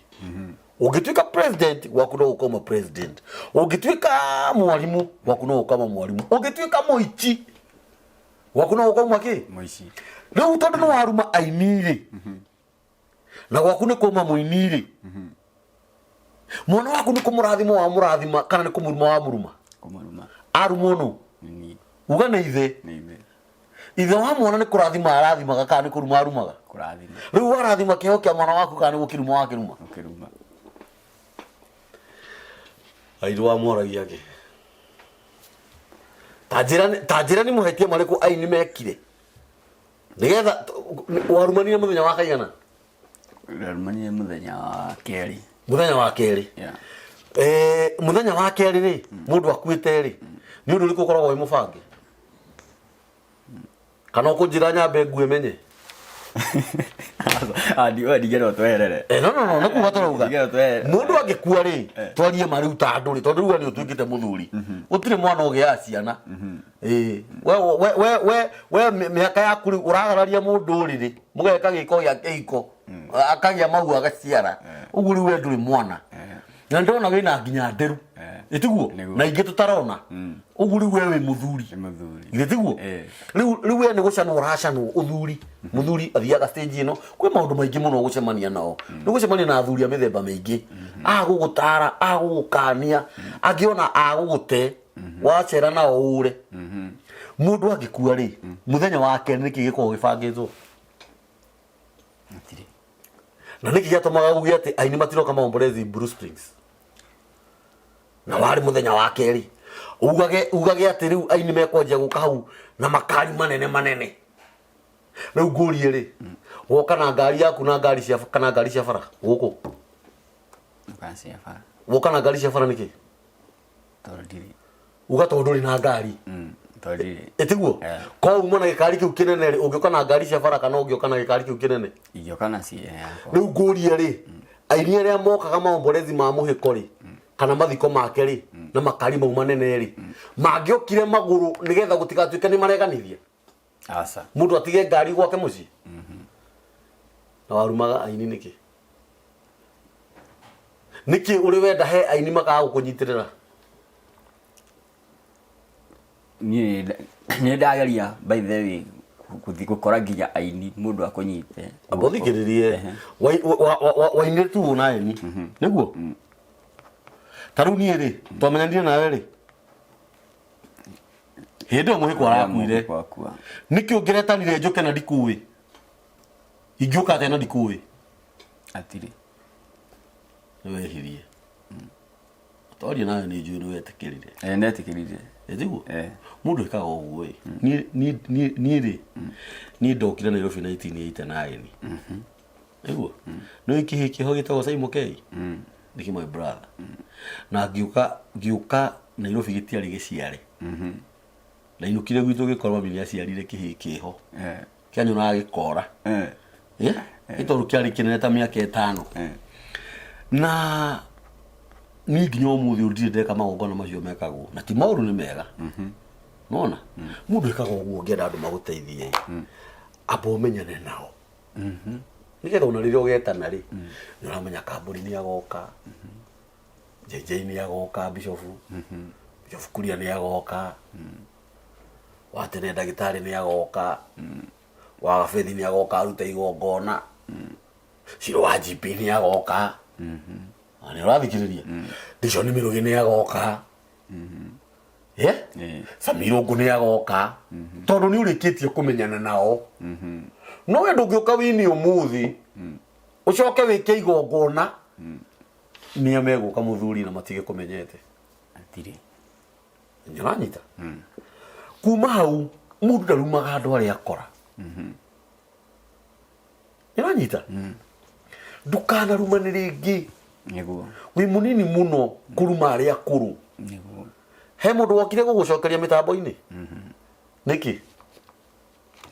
ũngĩtuĩka president gwaku no gũkauma president, ũngĩtuĩka mwarimũ gwaku no gũkauma mwarimũ, ũngĩtuĩka mũici gwaku no gũkauma kĩ? Mũici. Rĩu tondũ nĩ waruma aini rĩ, na gwaku nĩ kũma mũini rĩ, mwana waku nĩ kũmũrathima wamũrathima kana nĩ kũmũruma wamũruma? Kũmũruma. Arumwo nũ? Nĩ niĩ. Uga nĩ ithe. Nĩ ithe. Ithe wa mwana nĩ kũrathima arathimaga kana nĩ kũruma arumaga? Kũrathima. Rĩu warathima kĩheo kĩa mwana waku kana nĩ gũkĩruma wakĩruma? Gũkĩruma. Airũ wamoragia kĩ? Ta njĩra nĩ mahĩtia marĩkũ aini mekire nĩgetha warumanire mũthenya wa kaigana? Ndarumanire mũthenya wa kerĩ. Mũthenya wa kerĩ. Yeah. Mũthenya wa kerĩ rĩ, mũndũ akuĩte rĩ, nĩ ũndũ ũrĩkũ ũkoragwo wĩ mũbange? Kana ũkũnjĩra nyambe ngue menye? Ndigĩrwo tweherere. No, no, no, nĩ kuga tũrauga. Ndigĩrwo tweherere. Mũndũ angĩkua rĩ, twarie ma rĩu ta andũ rĩ, tondũ rĩu we nĩ ũtuĩkĩte mũthuri. Gũtirĩ mwana ũgĩaga ciana. We mĩaka yaku rĩu ũragararia mũndũ ũrĩrĩ, mũgeka gĩko gĩa kĩhiko, akagĩa mahu agaciara. Ũguo rĩu we ndũrĩ mwana. Na ndona wĩna nginya nderu. Ĩtiguo? Nĩguo. Na ingĩ tũtarona. Ũguo rĩu we wĩ mũthuri. Nĩ mũthuri. Githĩ tiguo? Rĩu we nĩ gũcanwo ũracanwo ũthuri. Mũthuri athiaga stage ĩno, kwĩ maũndũ maingĩ mũno ũgũcemania nao. Nĩ ũgũcemania na athuri a mĩthemba mĩingĩ. Agũgũtara, agũgũkania, angĩ ona agũgũte, wacera nao ũre. Mũndũ angĩkua rĩ, mũthenya wa kerĩ nĩkĩ gĩkoragwo gĩbangĩtwo? Gũtirĩ. Na nĩkĩ gĩatũmaga uge atĩ aini matiroka maombolezi Blue Springs? Na warĩ mũthenya wa kerĩ. Ugage atĩ rĩu aini mekwanjia gũka hau na makari manene manene. Rĩu ngũrie rĩ, woka na ngari yaku na ngari cia kana ngari cia bara gũkũ? Ngari cia bara. Woka na ngari cia bara nĩkĩ? Tondũ ndirĩ. Uga tondũ ndũrĩ na ngari. Tondũ ndirĩ. Ĩtiguo? Ko uma na gĩkari kĩu kĩnene rĩ, ũngĩũka na ngari cia bara kana ũngĩũka na gĩkari kĩu kĩnene? Ingĩũka na cia yakwa. Rĩu ngũrie rĩ, aini arĩa mokaga maombolezi ma mũhĩko rĩ, kana mathiko make rĩ, na makari mau manene rĩ, mangĩokire magũrũ nĩgetha gũtigatuĩke nĩ mareganithia? Aca. Mũndũ atige ngari gwake mũciĩ? Na warumaga aini nĩkĩ? Nĩkĩ ũrĩ wenda he aini makaga gũkũnyitĩrĩra? Niĩ nĩ ndageria by the way gũthiĩ gũkora nginya aini mũndũ akũnyite. Amba ũthikĩrĩrie. Wainire tu na aini. Nĩguo? Ta rĩu niĩ rĩ, twamenyanire nawe rĩ? Hĩndĩ ĩyo mũhĩko arakuire. Mũhĩko akua. Nĩkĩ ũngĩretanire njũke na ndikũĩ? Ingĩũka atĩa na ndikũĩ? Atirĩ. Nĩwehirie. Twaria nawe nĩ njũĩ nĩwetĩkĩrire. Nĩndetĩkĩrire. Ĩtiguo? Mũndũ ekaga ũguo ĩ. Niĩ rĩ, niĩ ndokire Nairobi 1989. Nĩguo? Nĩũĩ kĩhĩĩ kĩho gĩtagwo Simon Kei? Nĩkĩ my brother. Na ngĩũka Nairobi gĩtiarĩ gĩciare. Ndainũkire gwitũ gĩkorwo mami nĩaciarire kĩhĩĩ kĩho. Kĩanyonaga gĩkora. Nĩ tondũ kĩarĩ kĩnene ta mĩaka ĩtano. Na niĩ nginya ũmũthĩ ũyũ ndirĩ ndeka magongona macio mekagwo. Na ti maũru, nĩ mega. Nĩwona? Mũndũ ekaga ũguo ũngĩenda andũ magũteithie. Amba ũmenyane nao. Nĩgetha ona rĩrĩa ũgetana rĩ, nĩ ũramenya Kambũri nĩ agoka, JJ nĩ agoka, Bishop, Bishop Kuria nĩ agoka. Wa tene ndagĩtarĩ nĩ agoka, wa gabethi nĩ agoka arute igongona, Ciro wa GP nĩ agoka. Na nĩ ũrathikĩrĩria, Dishon Mĩrũgĩ nĩ agoka. Yeah? Samirũngũ nĩ agoka, tondũ nĩ ũrĩkĩtie kũmenyana nao. No we ndũngĩũka wini ũmũthĩ ũcoke wĩke igongona, nĩa megũka mũthuri na matige kũmenyete? Atirĩ. Nĩ ũranyita? Kuma hau mũndũ ndarumaga andũ arĩa akora. Nĩ ũranyita? Ndũkanarumane rĩngĩ. Wĩ mũnini mũno kũruma arĩa akũrũ. He mũndũ wokire gũgũcokeria mĩtambo-inĩ? Nĩkĩ?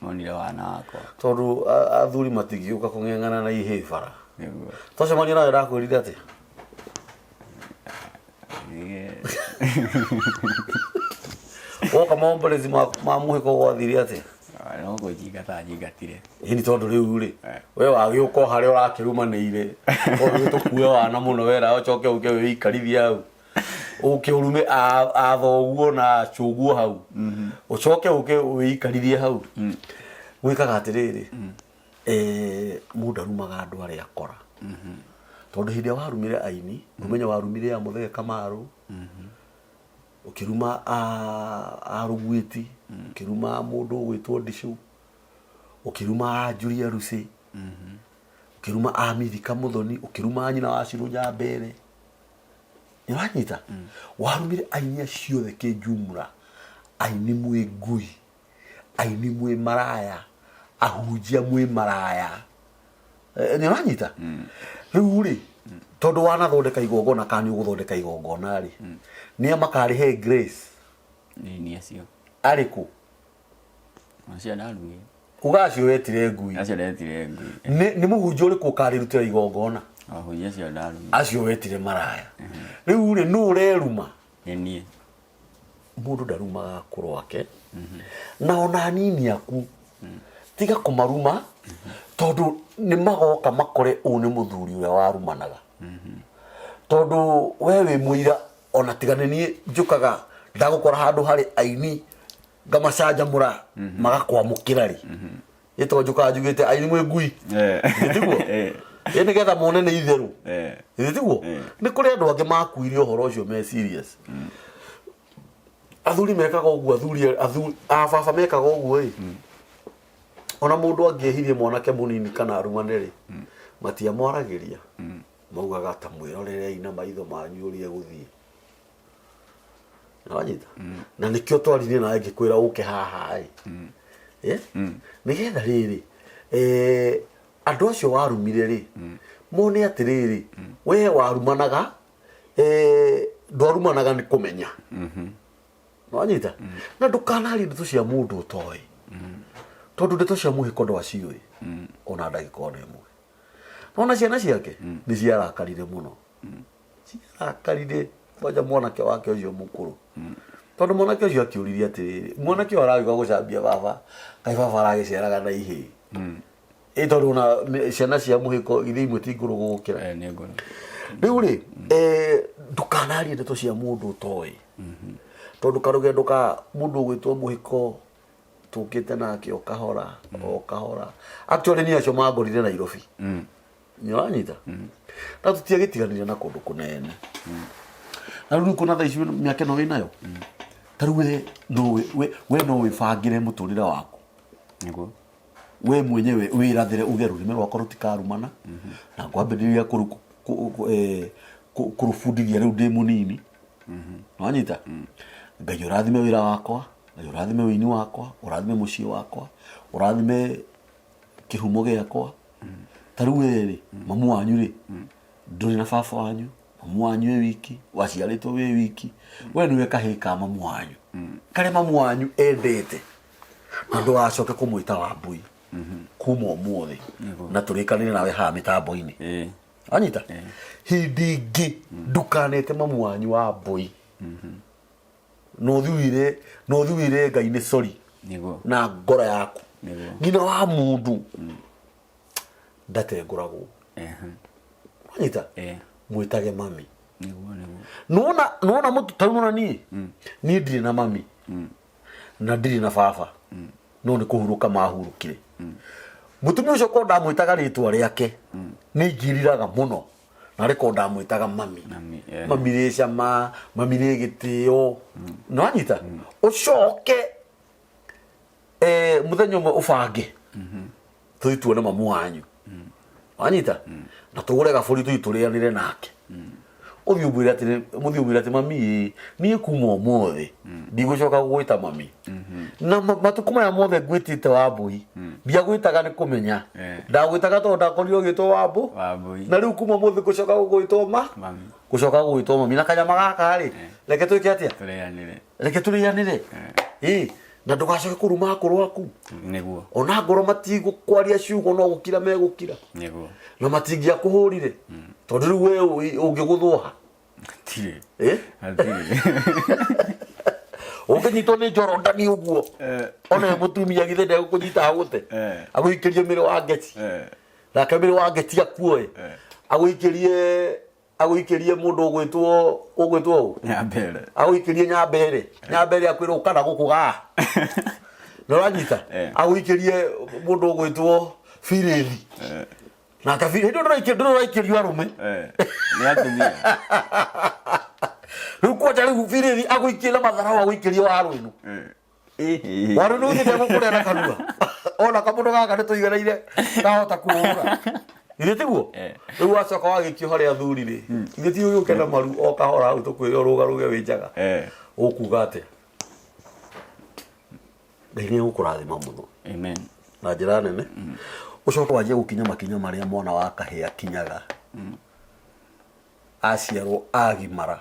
Monire wana wakwa. Tondũ athuri matingĩũka kũng'eng'ana na ihĩĩ bara. Twacemania nawe ndakwĩrire atĩa? Woka maombolezi ma mũhĩko gwathire atĩa? No kũnjingata anjingatire. Ĩni tondũ rĩu rĩ, we wagĩũka o harĩa ũrakĩrumanĩire, tondũ tũkue wana mũno wera ũcoke ũke wĩikarithie hau. Ũke ũrume a thoguo na cũguo hau. Ũcoke ũke wĩikarithie hau. Gwĩkaga atĩrĩrĩ, mũndũ arumaga andũ arĩa akora. Tondũ hĩndĩ ĩrĩa warumire aini, ũmenye warumire a Mũthee Kamaru, ũkĩruma a Rũguĩti, ũkĩruma mũndũ ũgwĩtwo Ndicũ, ũkĩruma a Julia Lucy, ũkĩruma a Milika Mũthoni, ũkĩruma nyina wa Shirũ Nyambere. Nĩ ũranyita? Warumire aini acio othe kĩnjumra, aini mwĩ ngui, aini mwĩ maraya, ahunjia mwĩ maraya. Nĩ ũranyita? Rĩu rĩ, tondũ wanathondeka igongona kana nĩ ũgũthondeka igongona rĩ, nĩa makarĩhe grace? Nĩ acio. Arĩkũ? Acio ndarumire. Uga acio wetire ngui. Acio ndetire ngui. Nĩ mũhunjia ũrĩkũ ũkarĩrutĩra igongona? Ahunjia acio ndarumire. Acio wetire maraya. Rĩu rĩ, nũ ũreruma? Nĩ niĩ. Mũndũ ndarumaga akũrũ ake. Na ona anini aku tiga kũmaruma, tondũ nĩ magoka makore ũyũ nĩ mũthuri ũrĩa warumanaga. Tondũ we wĩ mũira, ona tiga nĩ niĩ njũkaga ndagũkora handũ harĩ aini ngamacanjamũra magakwamũkĩra rĩ, ĩ to njũkaga njugĩte aini mwĩ ngui? Ĩ tiguo? Ĩ nĩgetha mone nĩ itherũ. Ĩ tiguo? Nĩ kũrĩ andũ angĩ makuire ũhoro ũcio me serious. Athuri mekaga ũguo, athuri athuri a baba mekaga ũguo ĩ. Ona mũndũ angĩehirie mwanake mũnini kana arumane rĩ, matiamwaragĩria. Maugaga ta mwĩrorerei na maitho manyu ũrĩa egũthiĩ. Nĩwanyita? Na nĩkĩo twaririe nawe ngĩkwĩra ũke haha ĩ. Nĩgetha rĩrĩ, andũ acio warumire rĩ, mone atĩrĩrĩ, we warumanaga, ndwarumanaga nĩ kũmenya. Nĩwanyita? Na ndũkanarie ndeto cia mũndũ ũtoĩ. Tondũ ndeto cia mũhĩko ndwaciũĩ ona ndagĩka ona ĩmwe. Nona ciana ciake nĩ ciarakarire mũno. Ciarakarire kwanja mwanake wake ũcio mũkũrũ. Tondũ mwanake ũcio akĩũririe atĩrĩrĩ, mwanake ũyũ aragĩũka gũcambia baba, kaĩ baba aragĩciaraga na ihĩĩ. Ĩ tondũ ona ciana cia mũhĩko githĩ imwe ti ngũrũ gũgũkĩra. Nĩ ngũrũ. Rĩu rĩ, ndũkanarie ndeto cia mũndũ ũtoĩ. Tondũ karũgendo ka mũndũ ũgwĩtwo mũhĩko tũkĩte nake o kahora o kahora. Actually niĩ acio mangorire Nairobi. Nĩ ũranyita? Na tũtiagĩtiganire na kũndũ kũnene. Na rĩu kuna thaa ici mĩaka ĩno wĩnayo, ta rĩu we no we no wĩbangĩre mũtũrĩre waku. Nĩguo. We mwenyewe wĩrathĩre uge rũrĩmĩ rwakwa rũtikarumana, na ngwambĩrĩria kũrũbundithia rĩu ndĩ mũnini. Nĩwanyita? Ngai ũrathime wĩra wakwa, Ngai ũrathime ũini wakwa, ũrathime mũciĩ wakwa, ũrathime kĩhumo gĩakwa. Ta rĩu we rĩ, mamu wanyu rĩ, ndũrĩ na baba wanyu, mamu wanyu wĩ wiki, waciarĩtwo wĩ wiki, we nĩwe kahĩĩ ka mamu wanyu, karĩa mamu wanyu endete, na ndũgacoke kũmwĩta Wambui kuma ũmũthĩ, na tũrĩkanĩre nawe haha mĩtambo-inĩ. Wanyita? Hĩndĩ ĩngĩ ndũkanete mamu wanyu Wambui. Na ũthiĩ wĩre Ngai nĩ sorry. Na ngoro yaku. Nyina wa mũndũ ndatengũragwo. Wanyita? Mwĩtage mami. Nĩwona mũtu, ta rĩu nĩwona niĩ? Niĩ ndirĩ na mami. Na ndirĩ na baba, no nĩ kũhurũka mahurũkire. Mũtumia ũcio korwo ndamwĩtaga rĩtwa rĩake nĩ ingĩriraga mũno, na rĩkorwo ndamwĩtaga mami. Mami, eh. Mami rĩ cama, mami rĩ gĩtĩo, nĩwanyita? Ũcoke mũthenya ũmwe ũbange tũthiĩ tuone mamu wanyu, wanyita? Na tũgũre gabũri tũthiĩ tũrĩanĩre nake. Ũthiĩ ũmwĩre atĩrĩ, mũthiĩ ũmwĩre atĩ mami ĩ, niĩ kuma ũmũthĩ ndigũcoka gũgwĩta mami, na matukũ maya mothe ngwĩtĩte Wambũi, ndiagwĩtaga nĩ kũmenya. Ndagwĩtaga tondũ ndakorirwo ũgĩtwo Wambũ. Wambũi. Na rĩu kuma ũmũthĩ ngũcoka gũgwĩtwo ma Mami. Gũcoka gũgwĩtwo mami, na kanyama gaka rĩ, reke twĩke atĩa? Tũrĩanĩre. Reke tũrĩanĩre. Ĩ, na ndũgacoke kũruma akũrũ aku. Nĩguo. Ona ngorwo matigũkwaria ciugo, no gũkira megũkira. Nĩguo. Na matingĩakũhũrire, tondũ rĩu we ũngĩgũthwo ha? Hatirĩ. Ĩ? Hatirĩ. Ũngĩnyitwo nĩ Jorodani ũguo, ona we mũtumia githĩ ndegũkũnyita agũte, agũikĩrie mĩrĩ wa ngeci? Nake mĩrĩ wa ngeci akuoe, agũikĩrie mũndũ ũgwĩtwo ũ? Nyambere. Agũikĩrie Nyambere. Nyambere akwĩra ũka na gũkũ gaa, na ũranyita? Agũikĩrie mũndũ ũgwĩtwo Birĩthi. Nake hĩndĩ ĩyo ndũraikĩrio arũme. Nĩ atumia. Rĩu kwanja rĩu Birĩthi agũikie na matharau, agũikĩrie warũĩnu. Warũĩnu ũthiĩte gũkũrĩa na kanua, ona kamũndũ gaka nĩ tũiganĩire kahota kũũra, githĩ tiguo? Rĩu wacoka wagĩikio harĩ athuri rĩ, githĩ ti ũgĩũke na maru o kahora hau tũkwĩre ũrũgarũge wĩ njaga? Ũkuga atĩa? Ngai nĩ egũkũrathima mũno Amen. na njĩra nene. Ũcoke wanjie gũkinya makinya marĩa mwana wa kahĩĩ akinyaga aciarwo agimara,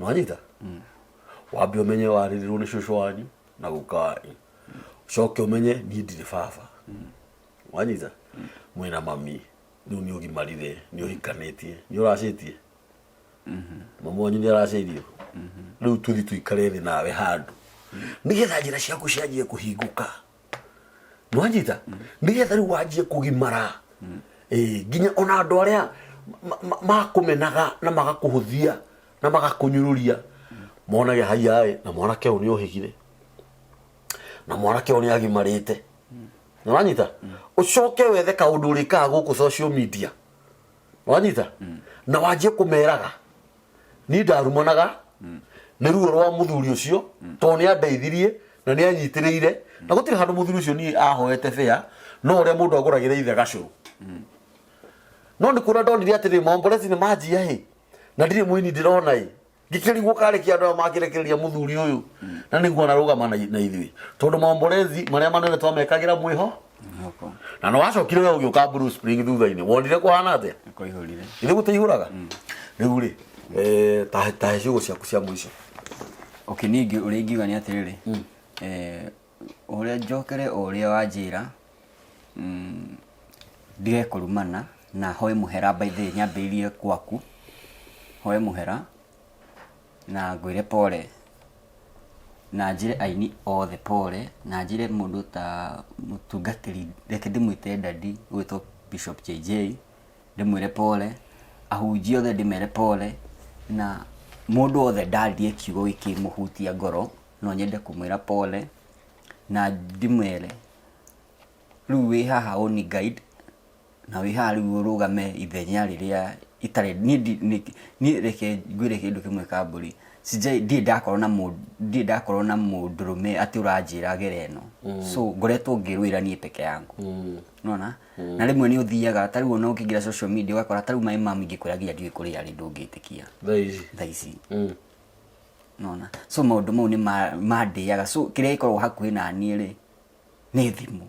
nĩwanyita? Wambe ũmenye warĩrĩrwo nĩ cũcũ wanyu na guka wanyu, ũcoke ũmenye niĩ ndirĩ baba, wanyita? Mwĩna mami, rĩu nĩ ũgimarire, nĩ ũhikanĩtie, nĩ ũracĩtie, mamu wanyu nĩ aracĩirio. Rĩu tũthi tũikare thĩ nawe handũ nĩgetha njĩra ciaku cianjie kũhingũka, nĩwanyita? Nĩgetha rĩu wanjie kũgimara. Ĩĩ, nginya ona andũ arĩa makũmenaga na magakũhũthia na magakũnyururia monage haiyaĩ, na mwanake ũyũ nĩ ohĩgire, na mwanake ũyũ nĩ agimarĩte, nĩwanyita? Ũcoke wethe kaũndũ ũrĩkaga gũkũ social media, wanyita? Na wanjie kũmeraga niĩ ndarumanaga nĩ ruo rwa mũthuri ũcio, tondũ nĩ andeithirie na nĩ anyitĩrĩire, na gũtirĩ handũ mũthuri ũcio niĩ ahoete bĩa, no ũrĩa mũndũ agũragĩra ithe gacũrũ. No nĩ kuona ndonire atĩrĩ, maombolezi nĩ manjia ĩ, na ndirĩ mũini ndĩrona ĩ, ngĩkĩrigwo karĩ kĩ andũ aya makĩrekereria mũthuri ũyũ na nĩguo ararũgama na ithuĩ, tondũ maombolezi marĩa manene twamekagĩra mwĩho. Mwĩhoko. Na nĩ wacokire we ũgĩũka Blue Spring thutha-inĩ, wonire kũhana atĩa? Kũihũrire. Ithe gũtĩihũraga rĩu rĩ, tahe ciugo ciaku cia mũico. Okay, niĩ ũrĩa ingiuga nĩ atĩrĩrĩ, ũrĩa njokere o ũrĩa wanjĩra, ndige kũrumana na hoe mũhera. By the way, nyambĩrĩrie gwaku, hoe mũhera na ngwĩre pole, na njĩre aini othe pole, na njĩre mũndũ ta mũtungatĩri, reke ndĩmwĩte daddy, ũgwĩtwo Bishop JJ, ndĩmwĩre pole, ahunjia othe ndĩmere pole, na mũndũ wothe ndaririe kiugo gĩkĩmũhutia ngoro, no nyende kũmwĩra pole, na ndĩmwĩre rĩu wĩ haha ũni guide, na wĩ haha rĩu ũrũgame ithenya rĩrĩa itarĩ niĩ. Niĩ reke ngwĩre kĩndũ kĩmwe, Kambũri, sijai ndirĩ ndakorwo na mũndũ, ndirĩ ndakorwo na mũndũrũme atĩ ũranjĩra gera ĩno. So ngoretwo ngĩrũĩra niĩ peke yangu, nona? Na rĩmwe nĩ ũthiaga ta rĩu ona ũkĩingĩra social media ũgakora ta rĩu my mum ingĩkwĩra nginya ndiũĩ kũrĩa arĩ, ndũngĩtĩkia. Thaa ici. Thaa ici. Nona? So maũndũ mau nĩ mandĩaga. So kĩrĩa gĩkoragwo hakuhĩ na niĩ rĩ, nĩ thimũ,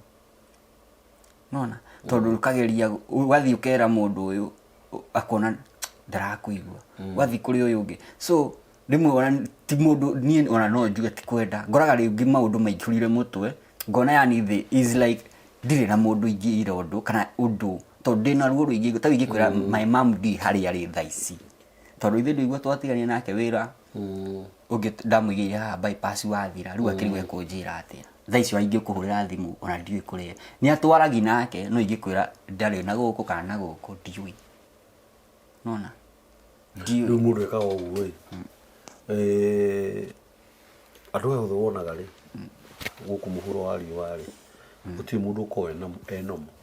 nona? Tondũ ũkageria ũgathiĩ ũkera mũndũ ũyũ, akona ndarakũigua, ũgathiĩ kũrĩ ũyũ ũngĩ. So rĩmwe ona ti mũndũ, niĩ ona no njuge ti kwenda, ngoraga rĩngĩ maũndũ maingĩrire mũtwe, ngona yani thĩ is like ndirĩ na mũndũ ingĩira ũndũ kana ũndũ, tondũ ndĩna ruo rũingĩ. Ta rĩu ingĩkwĩra my mom ndiũĩ harĩa arĩ thaa ici, tondũ ithuĩ ndũigua twatiganire nake wĩra ũngĩ ndamũigĩire haha bypass wathira. Rĩu akĩrigwo ekũnjĩra atĩa thaa ici. Ona ingĩkũhũrĩra thimũ, ona ndiũĩ kũrĩa nĩ atwaragi nake, no ingĩkwĩra ndarĩ na gũkũ kana na gũkũ, ndiũĩ, nona? Ndiũĩ. Rĩu mũndũ ekaga ũguo ĩ. Andũ aya othe wonaga rĩ, gũkũ mũhuro wa riũa rĩ, gũtirĩ mũndũ ũkoragwo e normal.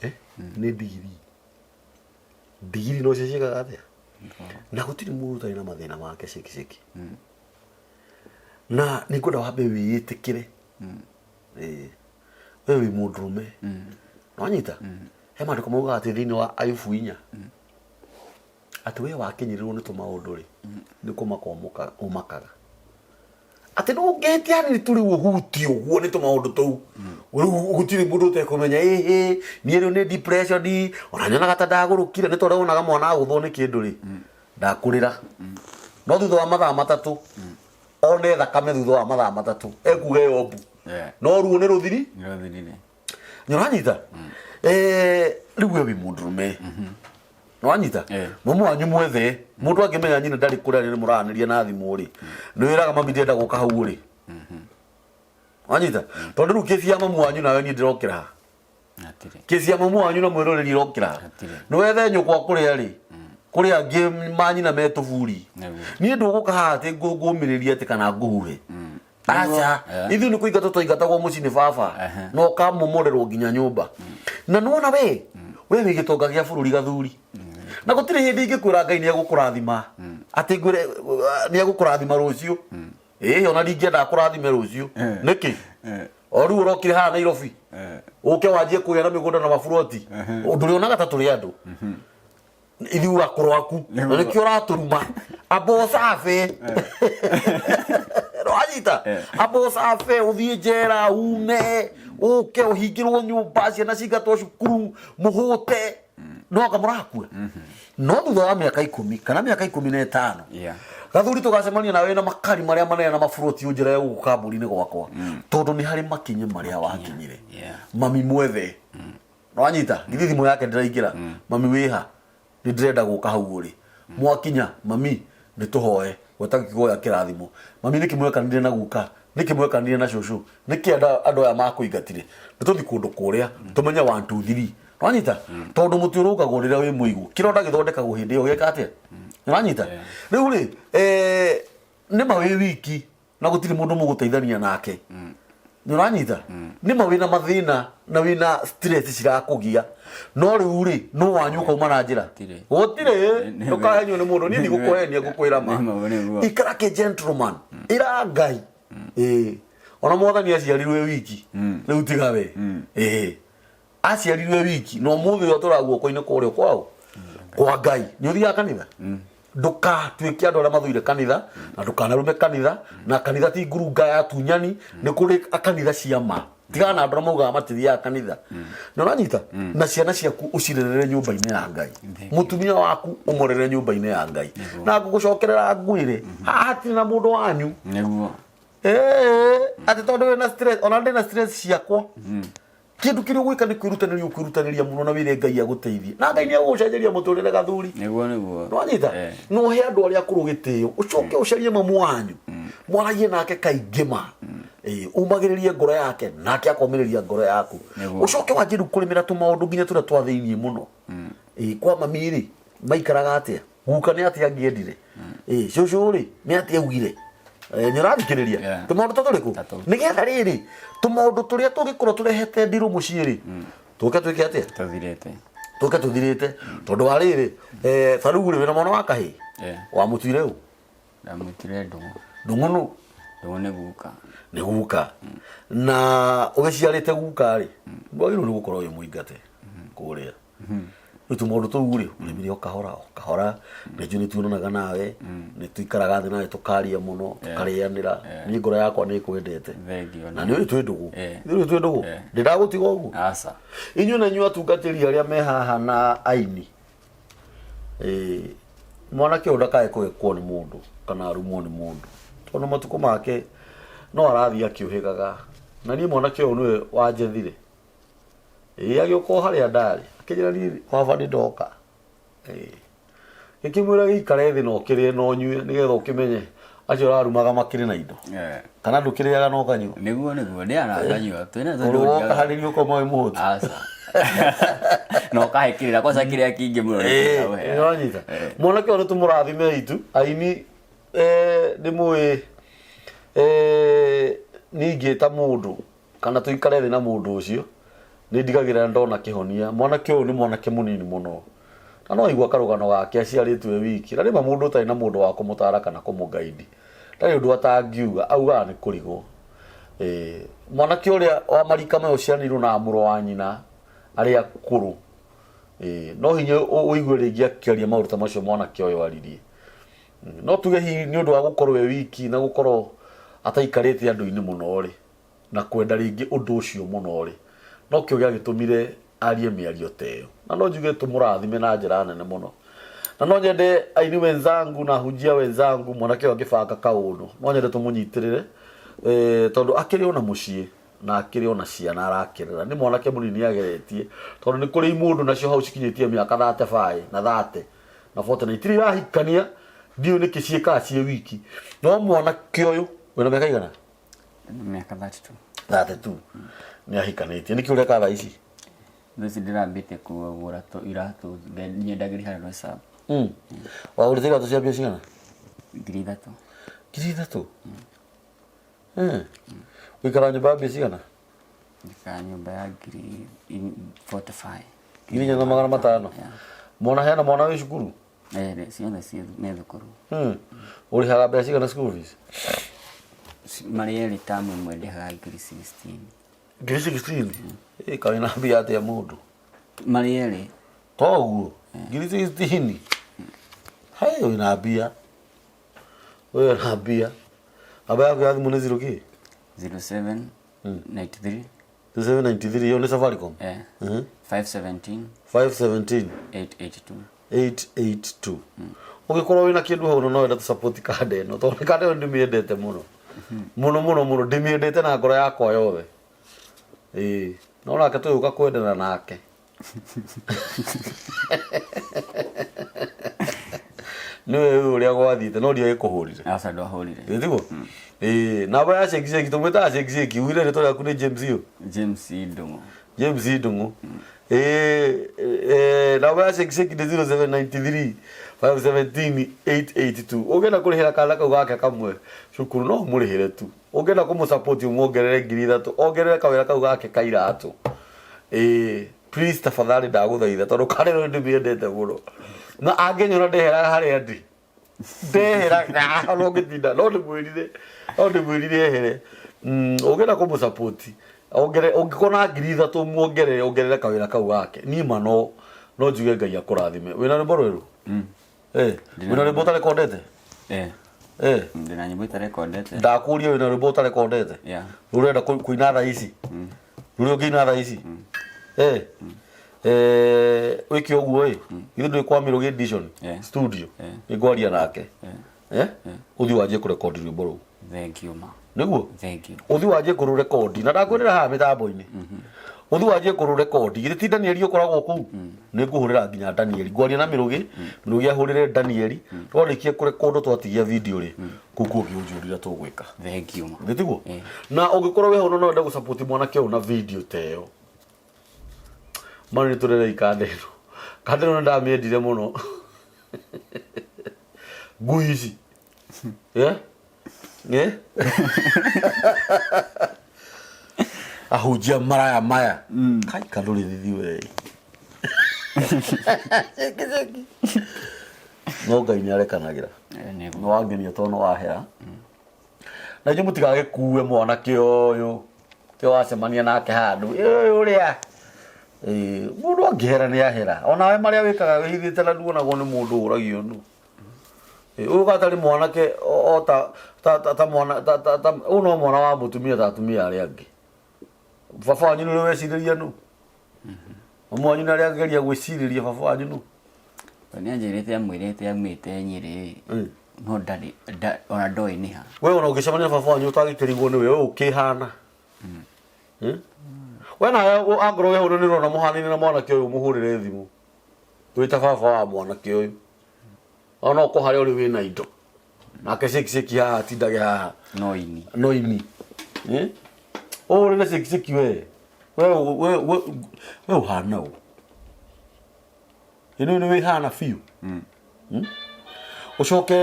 Eh? Nĩ ndigiri. Ndigiri nocio ciĩkaga atĩa? Na gũtirĩ mũndũ ũtarĩ na mathĩna make cĩki cĩki. Na nĩ ngwenda wambe wĩĩtĩkĩre. Ĩĩ. We wĩ mũndũrũme. Nĩwanyita? He maandĩko maugaga atĩ thĩinĩ wa Ayubu 4 atĩ we wakinyĩrĩrwo nĩ tũmaũndũ rĩ, nĩ kũmaka ũmakaga. Atĩ ndũngĩhĩtia hanini tu rĩu ũhutio ũguo nĩ tũmaũndũ tũu, rĩu gũtirĩ mũndũ ũtekũmenya, ĩhĩ niĩ rĩu nĩ depression, ona nyonaga ta ndagũrũkire, nĩ tondũ wonaga mwana agũthwo nĩ kĩndũ rĩ, ndakũrĩra. No thutha wa mathaa 3 one thakame, thutha wa mathaa 3 ekuga ĩyo mbu. No ruo nĩ rũthiri. Nĩ rũthirire. Nĩũranyita? Rĩu we wĩ mũndũrũme, nĩwanyita? Mamu wanyu mwethe mũndũ angĩmenya nyina ndarĩ kũrĩa nĩ mũraranĩria na thimũ rĩ, nĩ wĩraga mami ndĩrenda gũka hau rĩ, wanyita? Tondũ rĩu kĩci ya mamu wanyu nawe niĩ ndĩrokĩra haha. Hatirĩ. Kĩci ya mamu wanyu na mwĩroreri ĩrokĩra haha. Hatirĩ. Nĩ wethe nyũkwa kũrĩa rĩ, kũrĩ angĩ manyina me tũburi. Niĩ ndũgũka haha atĩ ngũmĩrĩrie atĩ kana ngũhuhe. Aca. Ithuĩ nĩ kũingatwo twaingatagwo mũciĩ nĩ baba, na ũkamomorerwo nginya nyũmba. Na nĩwona we wĩ gĩtonga gĩa bũrũri gathuri, na gũtirĩ hĩndĩ ingĩkwĩra Ngai nĩ egũkũrathima atĩ ngwĩre nĩ egũkũrathima rũciũ. Ĩĩ, ona ndingĩenda akũrathime rũciũ. Nĩkĩ? O rĩu ũrokire haha Nairobi ũke wanjie kũgĩa na mĩgũnda na maburoti, ndũrĩonaga ta tũrĩ andũ ithuĩ akũrũ aku, na nĩkĩo ũratũruma. Amba ũcabe, wanyita? Amba ũcabe, ũthiĩ njera, ume, ũke ũhingĩrwo nyũmba, ciana cingatwo cukuru, mũhũte, no anga mũrakua. No thutha wa mĩaka 10 kana mĩaka 15, gathuri, tũgacemania nawe na makari marĩa manene na maburoti, ũnjĩre gũkũ kambuni-inĩ gwakwa, tondũ nĩ harĩ makinyi marĩa wakinyire. Mami mwethe, nĩwanyita? Githĩ thimũ yake ndĩraingĩra? Mami wĩha? Nĩ ndĩrenda gũka hau ũrĩ. Mwakinya, mami nĩ tũhoe gweta kĩgoya kĩrathimo. Mami, nĩkĩ mwekanire na guka? Nĩkĩ mwekanire na cũcũ? Nĩkĩ andũ aya makũingatire? Nĩ tũthi kũndũ kũrĩa tũmenye 1 2 3, nĩwanyita? Tondũ mũtĩ ũrũngagwo rĩrĩa wĩ mũigũ, kĩronda gĩthondekagwo hĩndĩ ĩyo gĩka atĩa, nĩwanyita? Rĩu rĩ, nĩ ma wĩ wiki na gũtirĩ mũndũ mũgũteithania nake, nĩ ũranyita? Nĩ ma wĩna mathĩna na wĩna stress cirakũgia, no rĩu rĩ, no wanyu ũkauma na njĩra. Gũtirĩ. Gũtirĩ. Ndũkahenio nĩ mũndũ, niĩ ndigũkũhenia, ngũkwĩra ma. Nĩ nĩguo. Ikara kĩ gentleman, ĩra Ngai ĩĩ ona Mwathani aciarirwo e wiki. Rĩu tiga we, ĩĩ aciarirwo e wiki, na ũmũthĩ ũyũ atũraga guoko-inĩ kũrĩa kwao kwa Ngai. Nĩ ũthiaga kanitha, ndũkatuĩke andũ arĩa mathũire kanitha, na ndũkanarume kanitha. Na kanitha ti ngurunga ya tunyani, nĩ kũrĩ kanitha cia ma. Tigana na andũ arĩa maugaga matithiaga kanitha. Na ũranyita? Na ciana ciaku ũcirerere nyũmba-inĩ ya Ngai, mũtumia waku ũmũrere nyũmba-inĩ ya Ngai. Na ngũgũcokerera ngwĩre, haha hatirĩ na mũndũ wanyu. Ĩĩ, atĩ tondũ wĩna stress, ona ndĩna stress ciakwa. Kĩndũ kĩrĩa ũgwĩka nĩ kwĩrutanĩria, ũkwĩrutanĩria mũno, na wĩre Ngai agũteithie, na Ngai nĩ egũgũcenjeria mũtũrĩre, gathuri. Nĩguo. Nĩwanyita? Na ũhe andũ arĩa akũrũ gĩtĩo, ũcoke ũcarie mamu wanyu, mwaragie nake kaingĩ ma. Ĩĩ, ũmagĩrĩrie ngoro yake nake akomĩrĩria ngoro yaku. Ũcoke wanjie rĩu kũrĩmĩra tũmaũndũ nginya tũrĩa twa thĩiniĩ mũno. Ĩĩ, kwa mami rĩ, maikaraga atĩa? Guka nĩ atĩa angĩendire? Ĩĩ, cũcũ rĩ, nĩ atĩa augire? Nĩ ũrathikĩrĩria? Yeah. Tũmaũndũ ta tũrĩkũ? Ta tũu. Nĩgetha rĩrĩ, tũmaũndũ tũrĩa tũngĩkorwo tũrehete ndirũ mũciĩ rĩ, tũke twĩke atĩa? Tũthirĩte. Tũke tũthirĩte. Tondũ wa rĩrĩ, ta rĩu rĩ, wĩna mwana wa kahĩĩ? Yeah. Wamũtuire ũ? Ndamũtuire Ndũng'ũ. Ndũng'ũ nũ? Ndũng'ũ nĩ guka. Nĩ guka. Na ũgĩciarĩte guka rĩ, ndwagĩrĩirwo nĩ gũkorwo wĩ mũingate kũrĩa. Rĩu tũmaũndũ tũu rĩ, ũrĩmire o kahora o kahora. Nĩ njũĩ nĩ tuonanaga nawe, nĩ tũikaraga thĩ nawe, tũkaria mũno, tũkarĩanĩra. Niĩ ngoro yakwa nĩ ĩkwendete. Thengiũ. Na nĩ ũĩ twĩ ndũgũ. Nĩ ũĩ twĩ ndũgũ. Ndĩ ndagũtiga ũguo. Aca. Inyuĩ na inyuĩ atungatĩri arĩa me haha na aini, mwanake ũyũ ndakae kũhĩkwo nĩ mũndũ kana arumwo nĩ mũndũ, tondũ matukũ make no arathiĩ akĩũhĩgaga. Na niĩ mwanake ũyũ nĩwe wanjethire. Ĩĩ, agĩũka o harĩa ndarĩ, akĩnjĩra, niĩ baba nĩ ndoka. Ĩĩ, ngĩkĩmwĩra gĩikare thĩ na ũkĩrĩe na ũnyue, nĩgetha ũkĩmenye acio ũrarumaga makĩrĩ na indo. Kana ndũkĩrĩaga na ũkanyua? Nĩguo, ndĩaga na nganyua. Twĩna Ũrĩ woka harĩria ũkoma wĩ mũhũtu? Aca. Na ũkahe kĩrĩra kwanza kĩrĩa kĩingĩ mũno nĩ kĩrĩa ũheaga. Nĩwanyita? Mwanake ũyũ nĩ tũmũrathime itu aini, nĩ mũĩ. Eh, niĩ ingĩta mũndũ kana tũikare thĩ na mũndũ ũcio nĩ ndigagĩrĩra ndona kĩhonia mwanake ũyũ nĩ mwanake mũnini mũno na no aigua karũgano gake aciarĩtwo e wiki na rĩma mũndũ ũtarĩ na mũndũ wa kũmũtara kana kũmũgaidi ndarĩ ũndũ atangiuga augaga nĩ kũrigwo Eh, mwanake ũrĩa wa marika maya ũciaranĩirwo na mũrũ wa nyina arĩa akũrũ Eh, no hinya ũigue rĩngĩ akĩaria maũndũ ta macio mwanake ũyũ aririe no tuge hihi nĩ ũndũ wa gũkorwo e wiki na gũkorwo ataikarĩte andũ-inĩ mũno rĩ na kwenda rĩngĩ ũndũ ũcio mũno rĩ nokĩo gĩagĩtũmire arie mĩario ta ĩyo na no njuge tũmũrathime na njĩra nene mũno na no nyende aini wenzangu na hunjia wenzangu mwanake ũyũ angĩbanga kaũndũ no nyende tũmũnyitĩrĩre eh, tondũ akĩrĩ ona mũciĩ na akĩrĩ ona ciana arakĩrera nĩ mwanake mũnini ageretie tondũ nĩ kũrĩ imũndũ nacio hau cikinyĩtie mĩaka 35 na 30 na 40 na itirĩ irahikania ndiũĩ nĩkĩ ciĩkaga ciĩ wiki no mwanake ũyũ wĩna mĩaka igana Ndĩna mĩaka 32 32 nĩ ahikanĩtie nĩkĩ ũreka thaa ici Thaa ici ndĩrambĩtie kũgũra iratũ nyendagĩria harĩa Roysambu wagũrĩte iratũ cia mbia cigana 3,000 3,000 Ũikaraga nyũmba ya mbia cigana Njikaraga nyũmba ya 45,000 4,500 Mwana hena mwana wĩ cukuru Eh, ciothe ciĩ me thukuru Ũrĩhaga mbeca cigana school fees Marĩ erĩ tamu ĩmwe ndĩhaga 16,000 16,000 Ĩ kaĩ na mbia atĩa mũndũ Marĩ erĩ Toguo 16,000 Hai wĩna mbia wĩna mbia namba yaku ya thimũ nĩ zero kĩ 07 93 793 iyo nĩ Safaricom eh 517 517 882 882 ũngĩkorwo wĩna kĩndũ hau no wenda tũ kanda ĩno tondũ kanda ĩno ndĩmĩendete mũno mũno mũno mũno ndĩmĩendete na ngoro yakwa yothe ĩĩ no nake tũgĩũka kwendana nake nĩwe ũĩ ũrĩa gwathiĩte no ndiagĩkũhũrire Aca ndwahũrire ĩ tiguo ĩĩ namba ya shake shake tũmwĩtaga shake shake ugire rĩtwa rĩaku nĩ James ũ James Ndung'u James Ndung'u ĩĩ namba ya shake shake nĩ 0793 517 882 ũngĩenda kũrĩhĩra kana kau gake kamwe cukuru no ũmũrĩhĩre tu ũngĩenda kũmũsupport ũmuongerere 3,000 ongerere kawĩra kau gake ka iratũ ĩĩ please tafadhali ndagũthaitha tondũ kana ĩno ndĩmĩendete mũno na angĩnyona ndeheraga harĩa ndĩ ndeheraga ona ũngĩtinda no ndĩmwĩrire no ndĩmwĩrire ehere ũngĩenda kũmũsupport ongere ũngĩkorwo na 3,000 muongerere ongerere kawĩra kau gake niĩ ma no no njuge Ngai akũrathime wĩna rwĩmbo rwerũ eh wĩna rwĩmbo ũtarekondete eh eh ndĩna nyĩmbo itarekondete ndakũria wĩna rwĩmbo ũtarekondete yeah rũrenda kũina thaa ici rũrĩa ũngĩina thaa ici eh eh wĩke ũguo ĩ ithuĩ ndũĩ kwa Mĩrũgĩ Edition Yeah. studio Yeah. nĩngwaria nake Yeah. eh ũthiĩ wanjie kũrekondi rwĩmbo rũu thank you ma nĩguo thank you ũthiĩ wanjie kũrũrekondi na ndakwĩrĩra haha mĩtambo-inĩ ũthiĩ wanjie kũrũrekondi githĩ ti Danieli ũkoragwo kũu nĩ ngũhũrĩra nginya Danieli ngwaria na Mĩrũgĩ Mĩrũgĩ ahũrĩre Danieli twarĩkia kũrekondo twatigia video rĩ kũu kũngĩ ũnjũrire tũgwĩka thank you ma nĩ tiguo Eh. na ũngĩkorwo wĩ hau na no wende gũsupport mwanake ũyũ na video ta ĩyo mano nĩ tũrerei kanda ĩno kanda ĩno nĩ ndamĩendire mũno ngui ici Eh? Eh? ahunjia maraya maya kai kandũrĩ thithi we no ngai nĩ arekanagĩra Eh, nĩguo nĩ wangenia tondũ nĩ wahera na inyuĩ mũtigagĩkue mwanake ũyũ kĩo wacemania nake handũ "Ĩ, ũrĩa Ĩ, mũndũ angĩhera nĩ ahera onawe marĩa wĩkaga wĩhithĩte na nduonagwo nĩ mũndũ ũragio nũ Ĩ, ũyũ gatarĩ mwanake o o ta ta ta ta mwana ta ta ta ũyũ no mwana wa mũtumia ta atumia arĩa angĩ baba wanyu nĩ ũrĩa wecirĩria nũ mami wanyu nĩ arĩa ageria gwĩcirĩria baba wanyu nũ We nĩ anjĩrĩte amwĩrĩte aumĩte Nyĩrĩ no ndarĩ ona ndoĩ nĩ ha we ona ũngĩcemania na baba wanyu ũtagĩkĩrigwo nĩwe we ũkĩhana We nawe angorwo wĩ hau nĩ ũrona mũhanaine na mwanake ũyũ mũhũrĩre thimũ wĩ ta baba wa mwanake ũyũ ona ũkorwo harĩa ũrĩ wĩna indo nake shake shake haha atindage haha no ini no ini ũhũrĩre shake shake we we we we we ũhana ũ ĩno nĩ wĩhana biũ Ũcoke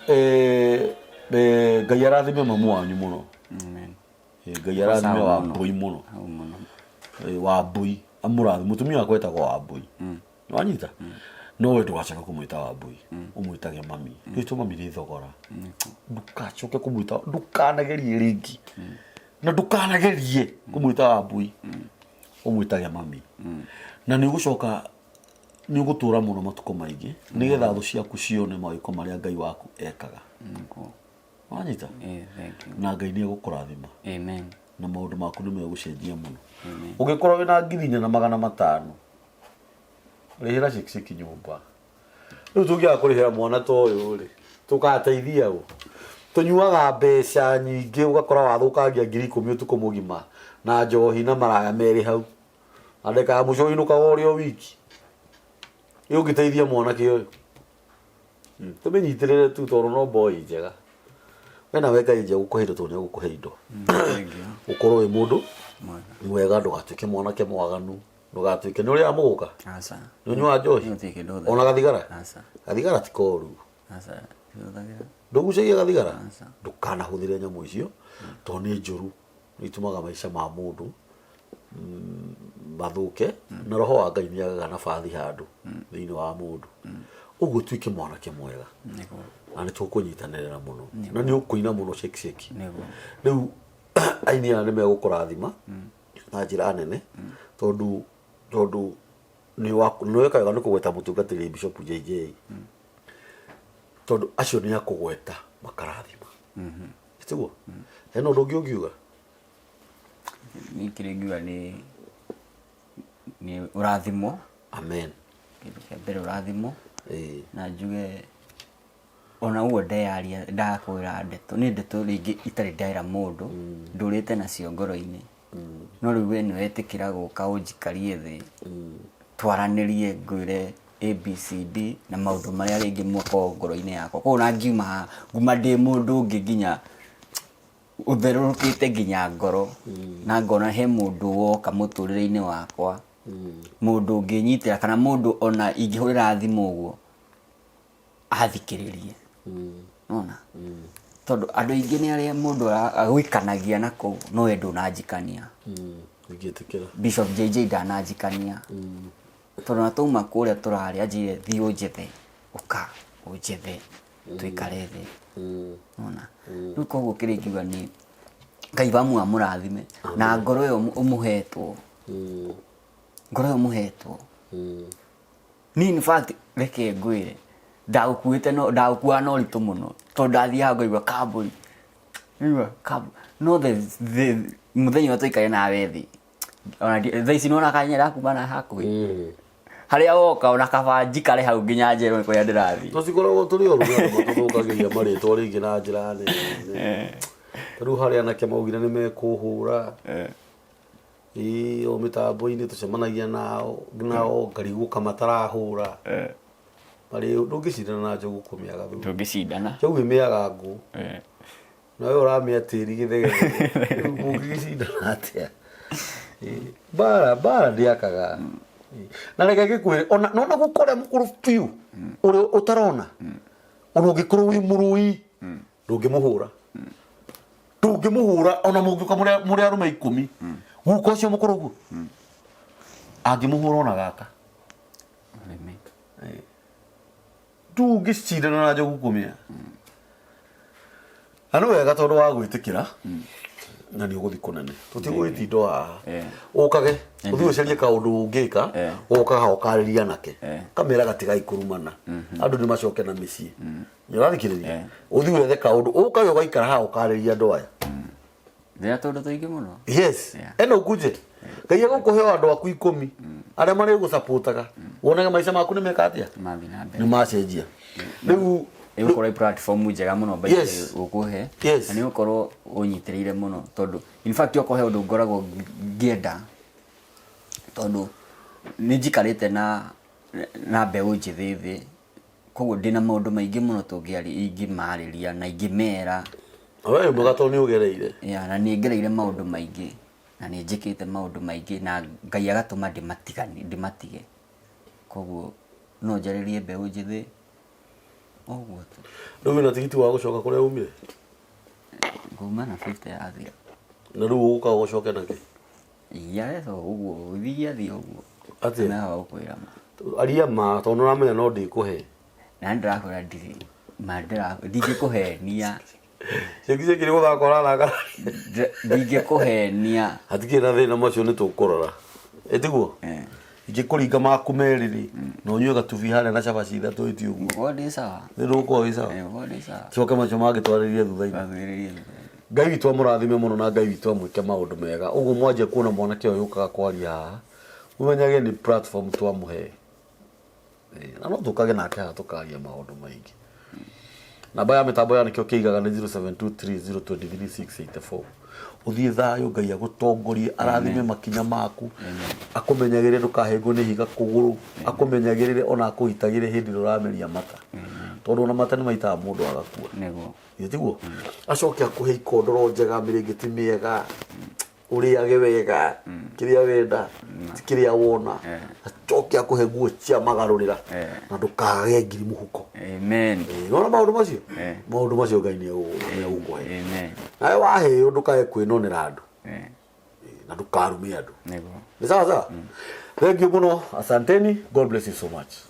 eh, Ngai arathime mamu wanyu mũno. Amen. Ngai arathime Sawa wa mũno. mbũi mũno. Hau mũno. Wa mbũi amũrathime. Mũtumia wakwa etagwo wa mbũi. Wanyita? No we ndũgacoke kũmwĩta wa mbũi, ũmwĩtage mami. Rĩtwa mami rĩ thogora. Ndũgacoke kũmwĩta, ndũkanagerie rĩngĩ na ndũkanagerie kũmwĩta wa mbũi, ũmwĩtage mami. Na nĩ ũgũcoka nĩ ũgũtũra mũno matukũ maingĩ, nĩgetha thũ ciaku cione mawĩko marĩa Ngai waku ekaga. Nĩguo. Wanyita? Thank you. Na Ngai nĩ egũkũrathima. Amen. Na maũndũ maku nĩ megũcenjia mũno. Amen. Ũngĩkorwo wĩna 4500, rĩhĩra cikiciki nyũmba. Rĩu tũngĩaga kũrĩhĩra mwana ta ũyũ rĩ, tũgateithia ũ? Tũnyuaga mbeca nyingĩ, ũgakora wathũkangia 10,000 ũtukũ mũgima na njohi na maraya merĩ hau. Na ndagĩka ya mũico ũinũkaga ũrĩ o wiki. Ĩ ũngĩteithia mwanake ũyũ? Tũmĩnyitĩrĩre tu tondũ no boy njega. We nawe Ngai nje gũkũhe indo tondũ nĩ egũkũhe indo. Thank you. Ũkorwo wĩ mũndũ Mwega. mwega, ndũgatuĩke mwanake mwaganu, ndũgatuĩke nĩ ũrĩaga mũgũka, Aca. nĩ ũnyuaga njohi, Gũtirĩ kĩndũ hũthagĩra. ona gathigara. Aca. Gathigara ti koru. Aca. Ndihũthagĩra. Ndũgucagia gathigara? Aca. Ndũkanahũthĩre nyamũ icio tondũ nĩ njũru, nĩ itũmaga maica ma mũndũ mathũke, na roho wa Ngai nĩ agaga nabathi handũ thĩinĩ wa mũndũ. Ũguo tuĩke mwanake mwega. Nĩguo. Na nĩ tũkũnyitanĩrĩra mũno. Na nĩ ũkũina mũno shake shake. Nĩguo. Rĩu aini aya nĩ megũkũrathima na njĩra nene, tondũ nĩ weka wega nĩ kũgweta mũtungatĩri Bishop JJ. Tondũ acio nĩ akũgweta makarathima. Tiguo? Hena ũndũ ũngĩ ũngiuga? Niĩ kĩrĩa ingiuga nĩ ũrathimwo. Amen. Kĩndũ kĩa mbere ũrathimwo. Ĩĩ. Na njuge ona ũguo ndeyaria ndakwĩra ndeto, nĩ ndeto rĩngĩ itarĩ ndera mũndũ, ndũrĩte nacio ngoro-inĩ. No rĩu we nĩ wetĩkĩra gũka ũnjikarie thĩ, twaranĩrie ngwĩre ABCD na maũndũ marĩa rĩngĩ makoragwo ngoro-inĩ yakwa. Koguo ona ngiuma haha, nguma ndĩ mũndũ ũngĩ nginya ũtherũrũkĩte nginya ngoro, na ngona he mũndũ woka mũtũrĩre-inĩ wakwa, mũndũ ũngĩnyitĩra kana mũndũ ona ingĩhũrĩra thimũ ũguo athikĩrĩrie. Nona? Tondũ andũ aingĩ nĩ arĩa mũndũ agwĩkanagia na kũu, no we ndũnanjikania. Ingĩtĩkĩra. Bishop JJ ndananjikania. Tondũ na twauma kũrĩa tũrarĩ anjĩrire thiĩ ũnjethe, ũka ũnjethe tũikare thĩ. Nona? Rĩu koguo kĩrĩa ingiuga nĩ Ngai wa amũrathime na ngoro ĩyo ũmũhetwo. Ngoro ĩyo ũmũhetwo. Niĩ in fact reke ngwĩre ndagũkuĩte no ndagũkuaga na ũritũ mũno tondũ ndathiaga ngaigua kambũri, ngaigua kambũri no the mũthenya ũrĩa twaikarire nawe thĩ ona thaa ici nĩwona kanyanya ndakuma na hakuhĩ harĩa woka ona kaba njikare hau nginya njerwo nĩ kũrĩa ndĩrathiĩ. Tũtikoragwo tũrĩ oru nĩ andũ matũthũkagĩria marĩtwa rĩngĩ na njĩra nene. Ta rĩu harĩa anake maugire nĩ mekũhũra. Ĩĩ o mĩtambo-inĩ tũcemanagia nao nao ngarigwo ka matarahũra. Marĩ ndũngĩcindana na njogu kũmĩaga thumu. Ndũngĩcindana. Njogu ĩmĩaga ngũ. Na we ũramĩa tĩri gĩthegethege. Rĩu mũngĩgĩcindana atĩa? Mbara mbara ndĩakaga. Na reke ngĩkwĩre ona nona gũka ũrĩa mũkũrũ biũ ũrĩa ũtarona, ona ũngĩkorwo wĩ mũrũi ndũngĩmũhũra. Ndũngĩmũhũra ona mũngĩũka mũrĩ arũme 10. Guka ũcio mũkũrũ ũguo angĩmũhũra ona gaka. Ndũngĩcindana na njogu kũmĩa. Na nĩ wega tondũ wa gwĩtĩkĩra na nĩ ũgũthiĩ kũnene. Tũtigũgĩtinda haha. Ũkage ũthiĩ ũcarie kaũndũ ũngĩka, ũkaga ũkarĩria anake. Kamera gatigai kũrumana. Andũ nĩ macoke na mĩciĩ. Nĩ ũrathikĩrĩria? Ũthiĩ wethe kaũndũ, ũkage ũgaikara haha ũkarĩria andũ aya. Ndĩna tũndũ tũingĩ mũno. Yes. Yeah. Eno ukuje. Ngai egũkũhe o andũ aku 10 arĩa marĩgũcapotaga. Wonage maica maku nĩ meka atĩa? Mathiĩ na mbere. Nĩ macenjia. Rĩu Ĩgũkorwo ĩ platform njega mũno by the way Yes. ũkũhe. Yes. Na nĩ ũgũkorwo ũnyitĩrĩire mũno tondũ in fact okorwo he ũndũ ngoragwo ngĩenda tondũ nĩ njikarĩte na mbeũ njĩthĩ thĩ, koguo ndĩna maũndũ maingĩ mũno tũngĩaria, ingĩmarĩria na ingĩmera. We mwega tondũ nĩ ũgereire. Yeah, na nĩ ngereire maũndũ maingĩ na nĩ njĩkĩte maũndũ maingĩ na Ngai agatũma ndĩmatige. Koguo no njarĩrie mbeũ njĩthĩ. Ũguo tu. Rĩu wĩna tigiti wa gũcoka kũrĩa umire? Nguma na 50 yathira. Na rĩu ũgũka ũcoke na kĩ? Yaretha ũguo, gũthiĩ athiĩ ũguo. Atĩa? Nawe ũkwĩra ma. Aria ma tondũ nĩũramenya no ndikũhe. Na nĩndĩrakwĩra ndirĩ ma ndingĩkũhenia. Ciĩki ciĩki nĩ gũthaka ũrathaka. Ndingĩkũhenia. Hatikĩrĩ na thĩna macio nĩ tũkũrora. Ĩtiguo? Eh. Ingĩkũringa maku merĩ rĩ, na ũnyue gatubi harĩa na cabaci ithatũ ĩti ũguo. Ngũkorwo ndĩ sawa. Nĩ ndũgũkorwo wĩ sawa? Eh, ngũkorwo ndĩ sawa. Coke macio mangĩ twarĩrĩrie thutha-inĩ. Twarĩrĩrie thutha-inĩ. Ngai witũ amũrathime mũno na Ngai witũ amwĩke maũndũ mega. Ũguo mwanjia kuona mwanake ũyũ ũkaga kwaria haha, mũmenyage nĩ platform twamũhe. Na no tũkage nake haha tũkaria maũndũ maingĩ. Namba ya mĩtambo ya nĩkĩo kĩigaga nĩ 0723023684. Ũthiĩ thayũ, Ngai agũtongorie, arathime makinya maku, akũmenyagĩrĩre ndũkahĩngwo nĩ ihiga kũgũrũ, akũmenyagĩrĩre ona akũgitagĩre hĩndĩ ĩrĩa ũrameria mata. Tondũ ona mata nĩ maitaga mũndũ agakua. Nĩguo. Githĩ tiguo? Acoke akũhe ikondoro njega, mĩrĩngĩti mĩega, ũrĩage wega, kĩrĩa wenda, ti kĩrĩa wona. Acoke akũhe nguo cia magarũrĩra na ndũkage ngiri mũhuko. Amen. Nĩwona maũndũ macio? Eh. Maũndũ macio Ngai nĩ egũkũhe. Amen. Nawe waheo ndũkae kwĩnonera andũ na ndũkarume andũ. Nĩguo. Nĩ sawa sawa? Thank you mũno. Asanteni. God bless you so much.